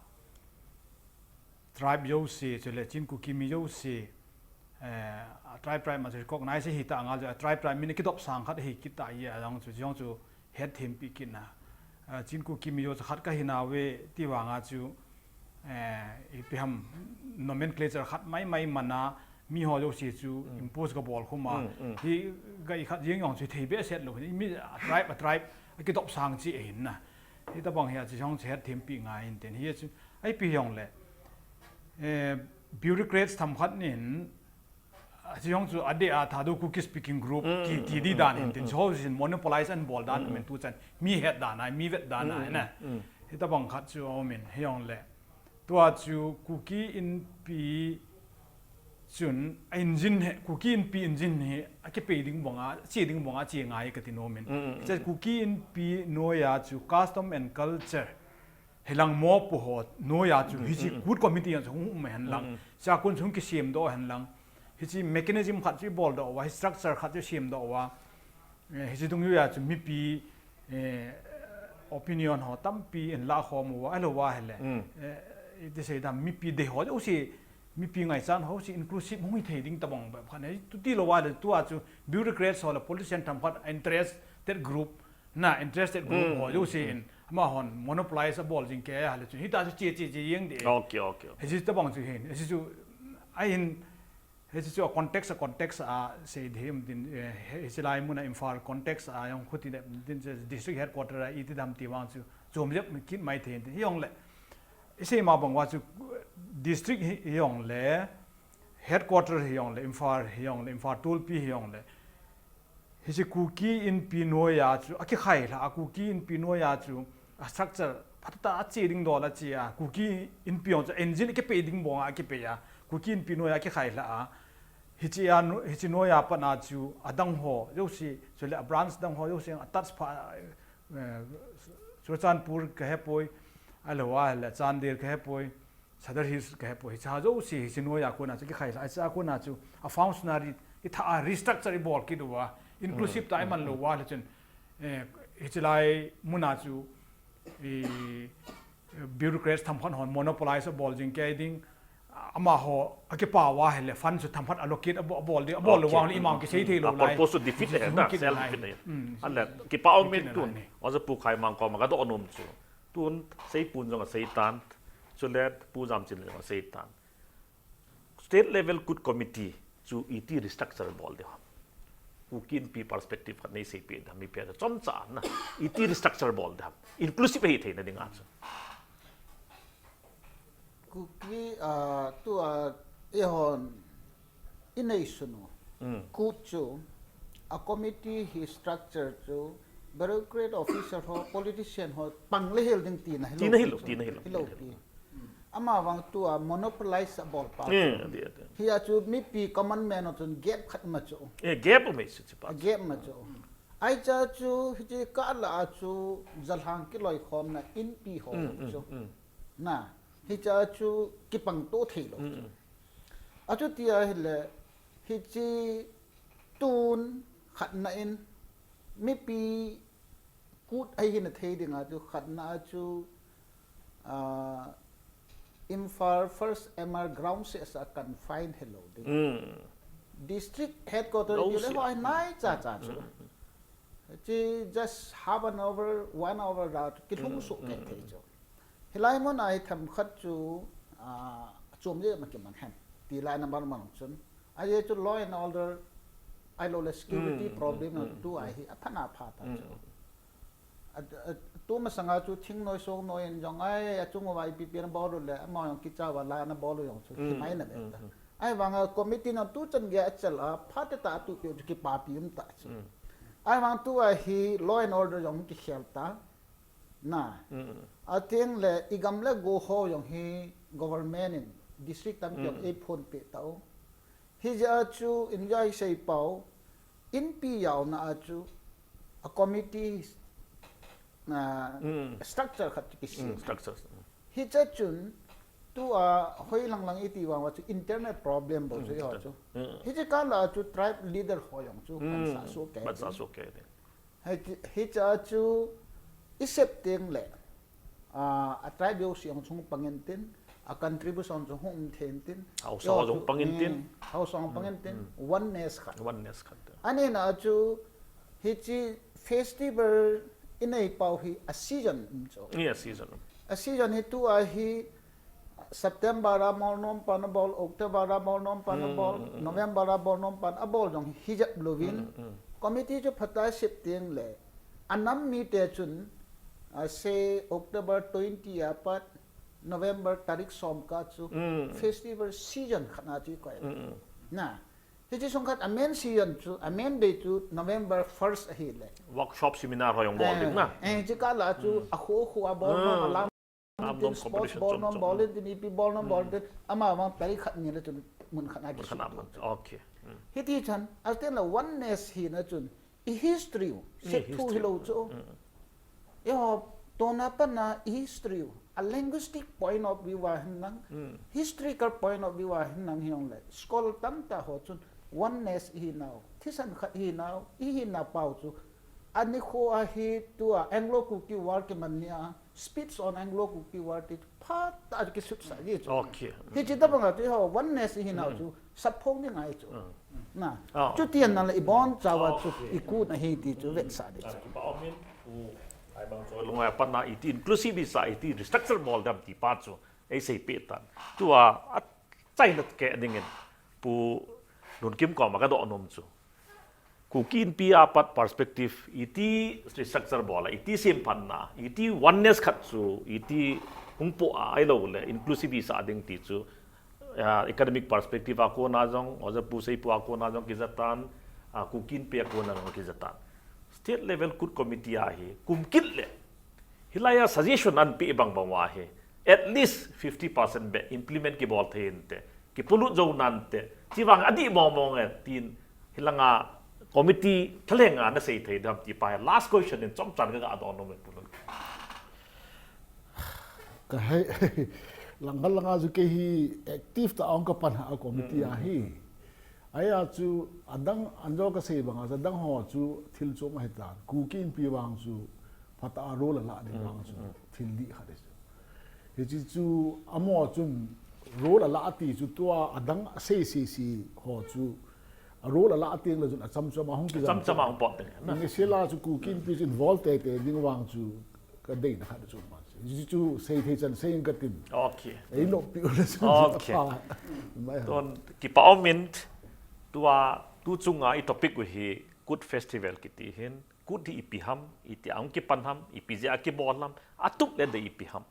tribe jouse, chule Chin Kuki mi jouse, eh, a tribe, tribe ma chu recognize hita ngal chu, a tribe, tribe min kidop sang khat hi kit ta, ajong chu, jong chu hetthem pi kit na. Eh, Chin Kuki mi jouse khat kahi nauve ti vanga chu, eh, ipi ham nomenclature khat mai mai mana, mi ho jouse chu impose kabol khum a. Hi ga i khat jeng jong chu thei behseh lou, mi a tribe, a tribe, akidop sang chi ahin na. Hitabang hi a chu jong chu hetthem pi ngai in tin. Hi chu, ipi jong le, eh, bureaucrats themkhat nin, a chu jong chu adeh a Thadou Kuki speaking group, ti, ti di dan hin tin. Chu ho jin monopolize anabol dan min tuchan. Mi het dan a, mi vet dan a, na. Hitabang khat chu aumin, hi jong le. Tua chu Kuki Inpi chun a engine hi, Kuki Inpi engine hi, akipe ding banga, che ding banga, che ngai kati nomin. Hiche Kuki Inpi noiya chu custom and culture, hilang mopo ho noiya chu, hiche kut committee jong chu hung um hen lang. Chakun chu hung kisem doh hen lang. Hiche mechanism khat chu ibol doh uva, hi structure khat chu isem doh uva. Eh, hiche dungjuiya chu mipi, eh, opinion ho tampi in lakhom uva, ahilouva hile. Eh, iti sei dam, mipi dei ho jouse, mipi ngaichat ho jouse inclusive hung hithei ding tabang bep khat. Hichu tilouva le tua chu bureaucrats ho le politician themkhat interested group, na interested group ho jouse in, amahon monopolize abol jing kei ahile chun. Hita chu che, che, che jeng ding. Okay, okay, okay. Hiche tabang chu hin, hiche chu, ahin, Hiche chu a context, a context a sei ding um tin, eh, hiche lai muna Imphal context a jong khuti le, tin chu district headquarter a iti dam ti vang chu, chom jep kit mai thei in tin. Hi jong le, isei ma bang uva chu district hi, hi jong le, headquarter hi jong le, Imphal hi jong le, Imphal Tulpi hi jong le. Hiche Kuki Inpi noiya chu, akikhai lha a Kuki Inpi noiya chu, a structure, phatah a che ding dol a che a, Kuki Inpi jong chu engine kipe ding banga akipe a, Kuki Inpi noiya akikhai lha a, hiche a no-, hiche noiya pat a chu, adang ho jouse, chule a branch dang ho jouse, a touch pha, eh, Churachandpur kahepoi, ahilouva le Chandel kahepoi, Sadar Hills kahepoi, hiche jouse, hiche noiya kona chu kikhai lha, hiche a kona chu, a functionary, ithah a restructure ibol kit uva, inclusive tah iman lou uva le chun, eh, hiche lai muna chu, i, bureaucrats themkhat hon monopolize abol jing kei ding, amaho akipa uva hile fund chu themkhat allocate abo-, abol ding, abol lou uva le ima kisei thei lou lai. Purpose chu defeat ahi na, self defeat ahi. Ahile, kipa um in tun, Oja Pu Khaimang koma kadoh nom chu. Tun, Seipun jong asei tan, chule Pu Jamchin jong asei tan. State level kut committee chu iti restructure bol ding ham. Kuki Inpi perspective khat nei seipeh ding ham, mipi a chomcha na. Iti restructure bol ding ham. Inclusive hithei na dinga chu. Kuki, ah, tua, eihon, inei sunu. Kut chu, a committee hi structure chu, bureaucrat officer ho, politician ho, pang le hel ding tina hilou. Tina hilou, tina hilou. Hilou ti. Ama vang tua monopolize abol pa chu. Hia chu mipi common man ho chun gap khat ma chu. Eh, gap um e chu pa. Gap ma chu. Ahi cha chu, hiche kah la a chu, jalhang kiloikhomna Inpi ho chu. Na, hiche a chu kipang to thei lou chu. Achuti ahile, hiche tun khatna in, mipi kut ahi hina thei dinga chu khatna a chu, ah, Imphal First M R ground se asa confine hilou ding. District headquarter ti le ho nai cha cha chu. Chi just half an hour, one hour da chu kilhung suh kei thei chu. Hilai mun a hi themkhat chu, ah, chom je ma kiman hen. Ti lai number man chun. Ahi chu law and order, ahilou le security problem na tu ahi, aphat na pha ta chu. A, a, tu masanga chu thingnoi songnoi in jong ai, achung uva ipi pi na bol u le, ama jong kicha uva la na bol u jong chu, thi mai na ve ta. Ahivanga committee na tu chan gei a chal a, phat ta tu pi chu kipapi um ta chu. Ahivang tu a hi law and order jong kikhel ta. Na. Ateng le, i gam le go ho jong hi government in district tampi jong ei phonpeh tau. Hijeh a chu, India hi seipau, Inpi jaona a chu, a committee uh, structure khat chu kisem. Structure. Hiche chun tua hoi lang lang iti vang uva chu internal problem bou chu iho chu. Hiche kah la chu tribe leader ho jong chu pansa soh kei. Hiche chu isep teng le, a, a tribe jouse jong chu hung pang intin, a contribution chu hung um thei intin. Haosa jong pang intin. Haosa jong pang intin. Oneness khat. Oneness khat. Ani na chu hiche festival inei pau hi a season um chu. A season. A season hi tua hi September a bol nom pan abol, October a bol nom pan abol, November a bol nom pan abol jong hijep louvin. Committee chu phatah a sep teng le, anam mite chun, a, say October twenty a pat November tarik som kah chu festival season khat na chu ikoi. Na, hiche sung khat a main season chu, a main day chu November first ahile. Workshop seminar ho jong bol ding na. Eh, hiche kah la chu akho kho a bol nom, alam Am tin, dom sports competition bol nom, bol tin, ipi bol nom, bol tin. Ama vang tarik khat ni le chun mun khat na kisuh. Okay. Hiti chan, atin la oneness hi na chun, i history u, sep thu hilou chu. Eiho, tuna pat na i history u, a linguistic point of view a hin nang, historical point of view a hin nang hijongle, scholar tamtah ho chun, oneness ihi nau, thisan khat ihi nau, ihi na pau chu, ani kho a hi tua Anglo-Kuki War kiman ni a, Speech on Anglo-Kuki War ti phatah a kisutsah ji chu. Okay. Hiche tabang a chu eiho oneness ihi nau chu, sapphong ding ahi chu. Na, chuti a na le ibon chauva chu, ikut ahi ti chu vetsah ding chu. Kipa umin, u, ai bang chu lunga pat na iti inclusive sa iti restructure bol dam ti pa chu, eisei peh tan. Tua, a, China keh dingin, Pu Lunkim koma kadoh nom chu. Kuki Inpi a pat perspective, iti restructure bol a, iti semphatna, iti oneness khat chu, iti hung po a, ahilou le, inclusive sa ding ti chu, ah, academic perspective a kona jong, Oja Pu Seipu a kona jong kija tan, ah, Kuki Inpi a kona jong kija tan. State level kut committee a hi, kum kit le, hilai a suggestion anapeh bang bang uva hi, at least fifty percent beh implement kibol thei inte, kipolut jou nante, chuvang adih mong mong e, tin hilanga committee thalheng a nasei thei dem ti pa hi last question in chomchan kaga don nom e Pu Lun. Ka hei, lang lang a chu kei hi active tah a hung kapan a committee a hi. Ahia chu adang, anjo kasei banga chu adang ho chu thil chom ahitan. Kuki Inpi vang chu phatah a role ala ding vang chu thil dih khat ahi chu. Hiche chu amaho chun role ala ati chu tua adang asei sei sei ho chu a role ala teng le chun achamcham a hung kijam. Achamcham a hung pot teng. Inge sela chu Kuki Inpi chu involve tei tei ding vang chu kadeina khat chu ma. Hichu sei thei chan sei inge katin. Okay. Ei noppi u le chan. Okay. Ton kipa umin tua tu chunga i topic u hi Kut Festival kiti hin, Kut hi ipi ham, iti a hung kipan ham, ipi jeh a kibol ham, atup le dei ipi ham.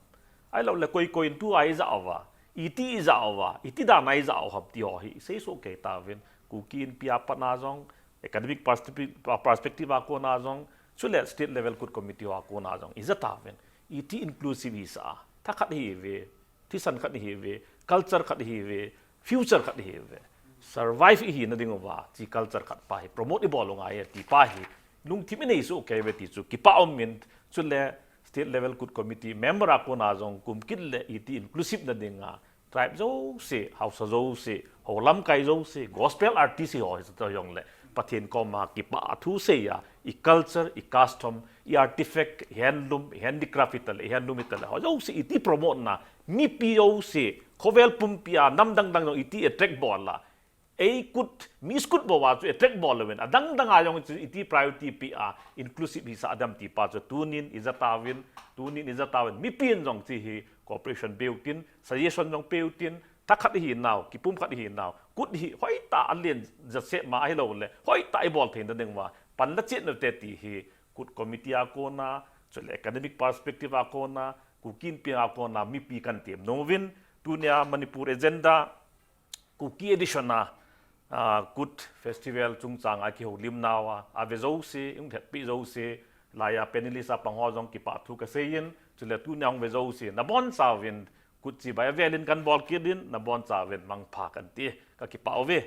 Ahilou le koi koi in tua ija uva, iti ija uva, iti dan a ija u ham ti ho hi, sei soh kei tauvin, Kuki Inpi a pat na jong, academic perspective, perspective a kona jong, chule state level Kut committee ho a kona jong, ija tauvin, iti inclusive hisa, thakhat hive, thisan khat hive, culture khat hive, future khat hive. Survive ihina ding uva, chi culture khat pa hi, promote ibol u ngai e ti pa hi, lungthim inei soh kei uve ti chu, kipa umin, chule state level Kut committee member a kona jong, kum kit le iti inclusive na dinga, tribe jouse, Haosa jouse, ho lamkai jouse, gospel artist ho hi ta jong le, Pathen koma kipah thu sei a, i culture, i custom, i artifact, i handloom, i handicraft hi ta le, i handloom hi ta le, ho jouse iti promote na, mipi jouse, khovel pumpi a, nam dang dang jong iti attract bol a, ei Kut, Miss Kut bou a chu attract bol louvin, adang dang a jong chu iti priority pe a, inclusive hisa dem ti pa chu tunin ija tauvin, tunin ija tauvin, mipin jong chi hi cooperation peu tin, suggestion jong peu tin, thakhat ihi nau, kipum khat ihi nau, Kut hi hoitah a len jat seh ma ahilou le, hoitah ibol thei na ding uva, pan la chet na te ti hi, Kut committee a kona, chule academic perspective a kona, Kuki Inpi a kona, mipi kan tem nom uvin, tunia Manipur Agenda, Kuki edition a, ah, Kut Festival chungchang a kihoulim nau a, ave jouse, hung lhetpi jouse, laiya panelist a pang ho jong kipa thu kasei in, chule tunia hung ve jouse, nabonchauvin, Kut chibai avel in kan bol kit in, nabonchauvin mangpha kan ti, kakipah uve.